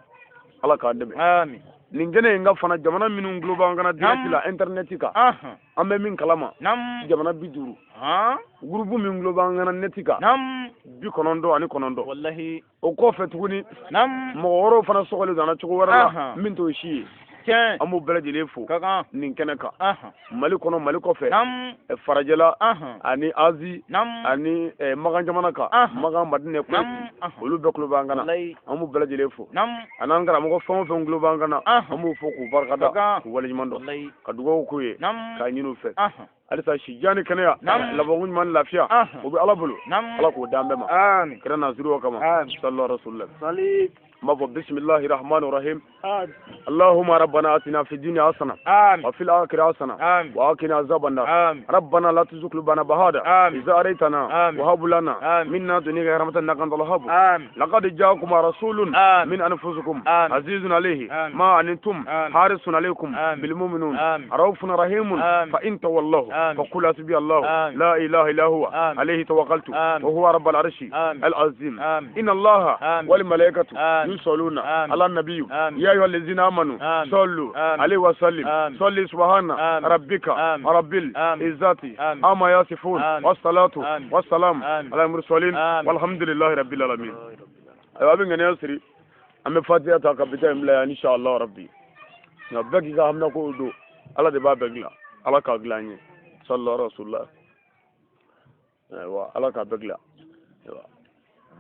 S1: Ala k'an dɛmɛ.
S2: Amin.
S1: Nin kɛnɛ in ka fana, jamana minnu tulo b'an kana direct la internet kan, an bɛ min kalama,
S2: Naam.
S1: jamana 50. Groupe min tulo b'an kana net kan,
S2: Naam.
S1: 99.
S2: Walahi.
S1: O kɔfɛ tuguni,
S2: Naam.
S1: mɔgɔ wɛrɛw fana sɔgɔlen don an na cogo wɛrɛ la min t'o si ye.
S2: Tiɲɛ.
S1: An b'u bɛɛ lajɛlen fo
S2: Ka kan.
S1: nin kɛnɛ kan. Mali kɔnɔ, Mali kɔfɛ,
S2: Naam.
S1: farajɛla ani Azi
S2: Naam.
S1: ani Makan jamana kan, Makan, Madinɛ, Kuwait,
S2: Naam.
S1: olu bɛɛ tulo b'an kana.
S2: Walayi.
S1: An b'u bɛɛ lajɛlen fo.
S2: Naam.
S1: A n'an karamɔgɔ fɛn o fɛn tulo b'an kana, an b'u fo k'u barikada,
S2: Ka kan.
S1: k'u waleɲuman dɔn,
S2: Walayi.
S1: ka dugawu k'u ye,
S2: Naam.
S1: k'a ɲini u fɛ. Halisa si jan ni kɛnɛya,
S2: Naam.
S1: labanko ɲuman ni lafiya, o bɛ Ala bolo.
S2: Naam.
S1: Ala k'o d'an bɛɛ ma.
S2: Amin.
S1: Kira nasiriw kama.
S2: Amin.
S1: Sallallahu rasulillah.
S2: Sali.
S1: N b'a fɔ bisimilahi rahmani rahim. Allahumma rabbana atina fi dunya hasana
S2: Amin.
S1: wa fil akhirati hasana
S2: Amin.
S1: wa qina azaban nar.
S2: Amin.
S1: ربنا لا تزغ قلوبنا بعد
S2: آمين.
S1: إذا هديتنا
S2: آمين.
S1: وهب لنا
S2: آمين.
S1: من لدنك رحمة إنك أنت الوهاب.
S2: آمين.
S1: لقد جاءكم رسول
S2: آمين.
S1: من أنفسكم
S2: آمين.
S1: عزيز عليه
S2: آمين.
S1: ما عنتم
S2: آمين.
S1: حارس عليكم
S2: آمين.
S1: بالمؤمنون
S2: آمين.
S1: رؤوف رحيم
S2: آمين.
S1: فإن تولوا فقل حسبي الله لا إله إلا هو عليه توكلت وهو رب العرش العظيم. إن الله والملائكة يصلون على النبي يا أيها الذين آمنوا صلوا عليه وسلم. صلي سبحان ربك رب العزة عما يصفون والصلاة والسلام على المرسلين والحمد لله رب العالمين. Ayiwa, a bɛ ŋaniya siri, an bɛ fatiya ta ka bi ta in bila yan, inshallah rabbi. Nka bɛɛ k'i ka haminako don, Ala de b'a bɛɛ dilan. Ala k'a dilan an ye, sallallahu rasulillah. Ayiwa, Ala k'a bɛɛ dilan. Ayiwa,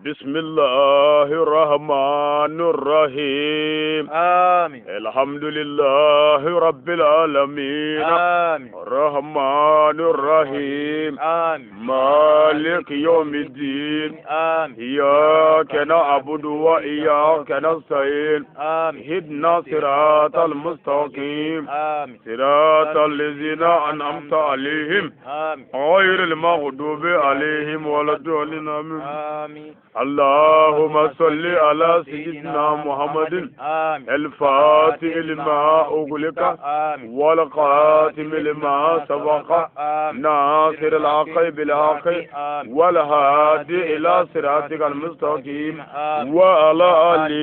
S1: بسم الله الرحمن الرحيم.
S2: آمين.
S1: الحمد لله رب العالمين.
S2: آمين.
S1: الرحمن الرحيم.
S2: آمين.
S1: مالك يوم الدين.
S2: آمين.
S1: إياك نعبد وإياك نستعين.
S2: آمين.
S1: اهدنا صراط المستقيم.
S2: آمين.
S1: صراط الذين أنعمت عليهم.
S2: آمين.
S1: غير المغضوب عليهم ولا الضالين. آمين.
S2: آمين.
S1: اللهم صل على سيدنا محمد.
S2: آمين.
S1: الفاتح لما أغلق.
S2: آمين.
S1: والخاتم لما سبق.
S2: آمين.
S1: ناصر الحق بالحق.
S2: آمين.
S1: والهادي إلى صراطك المستقيم.
S2: آمين.
S1: وعلى آله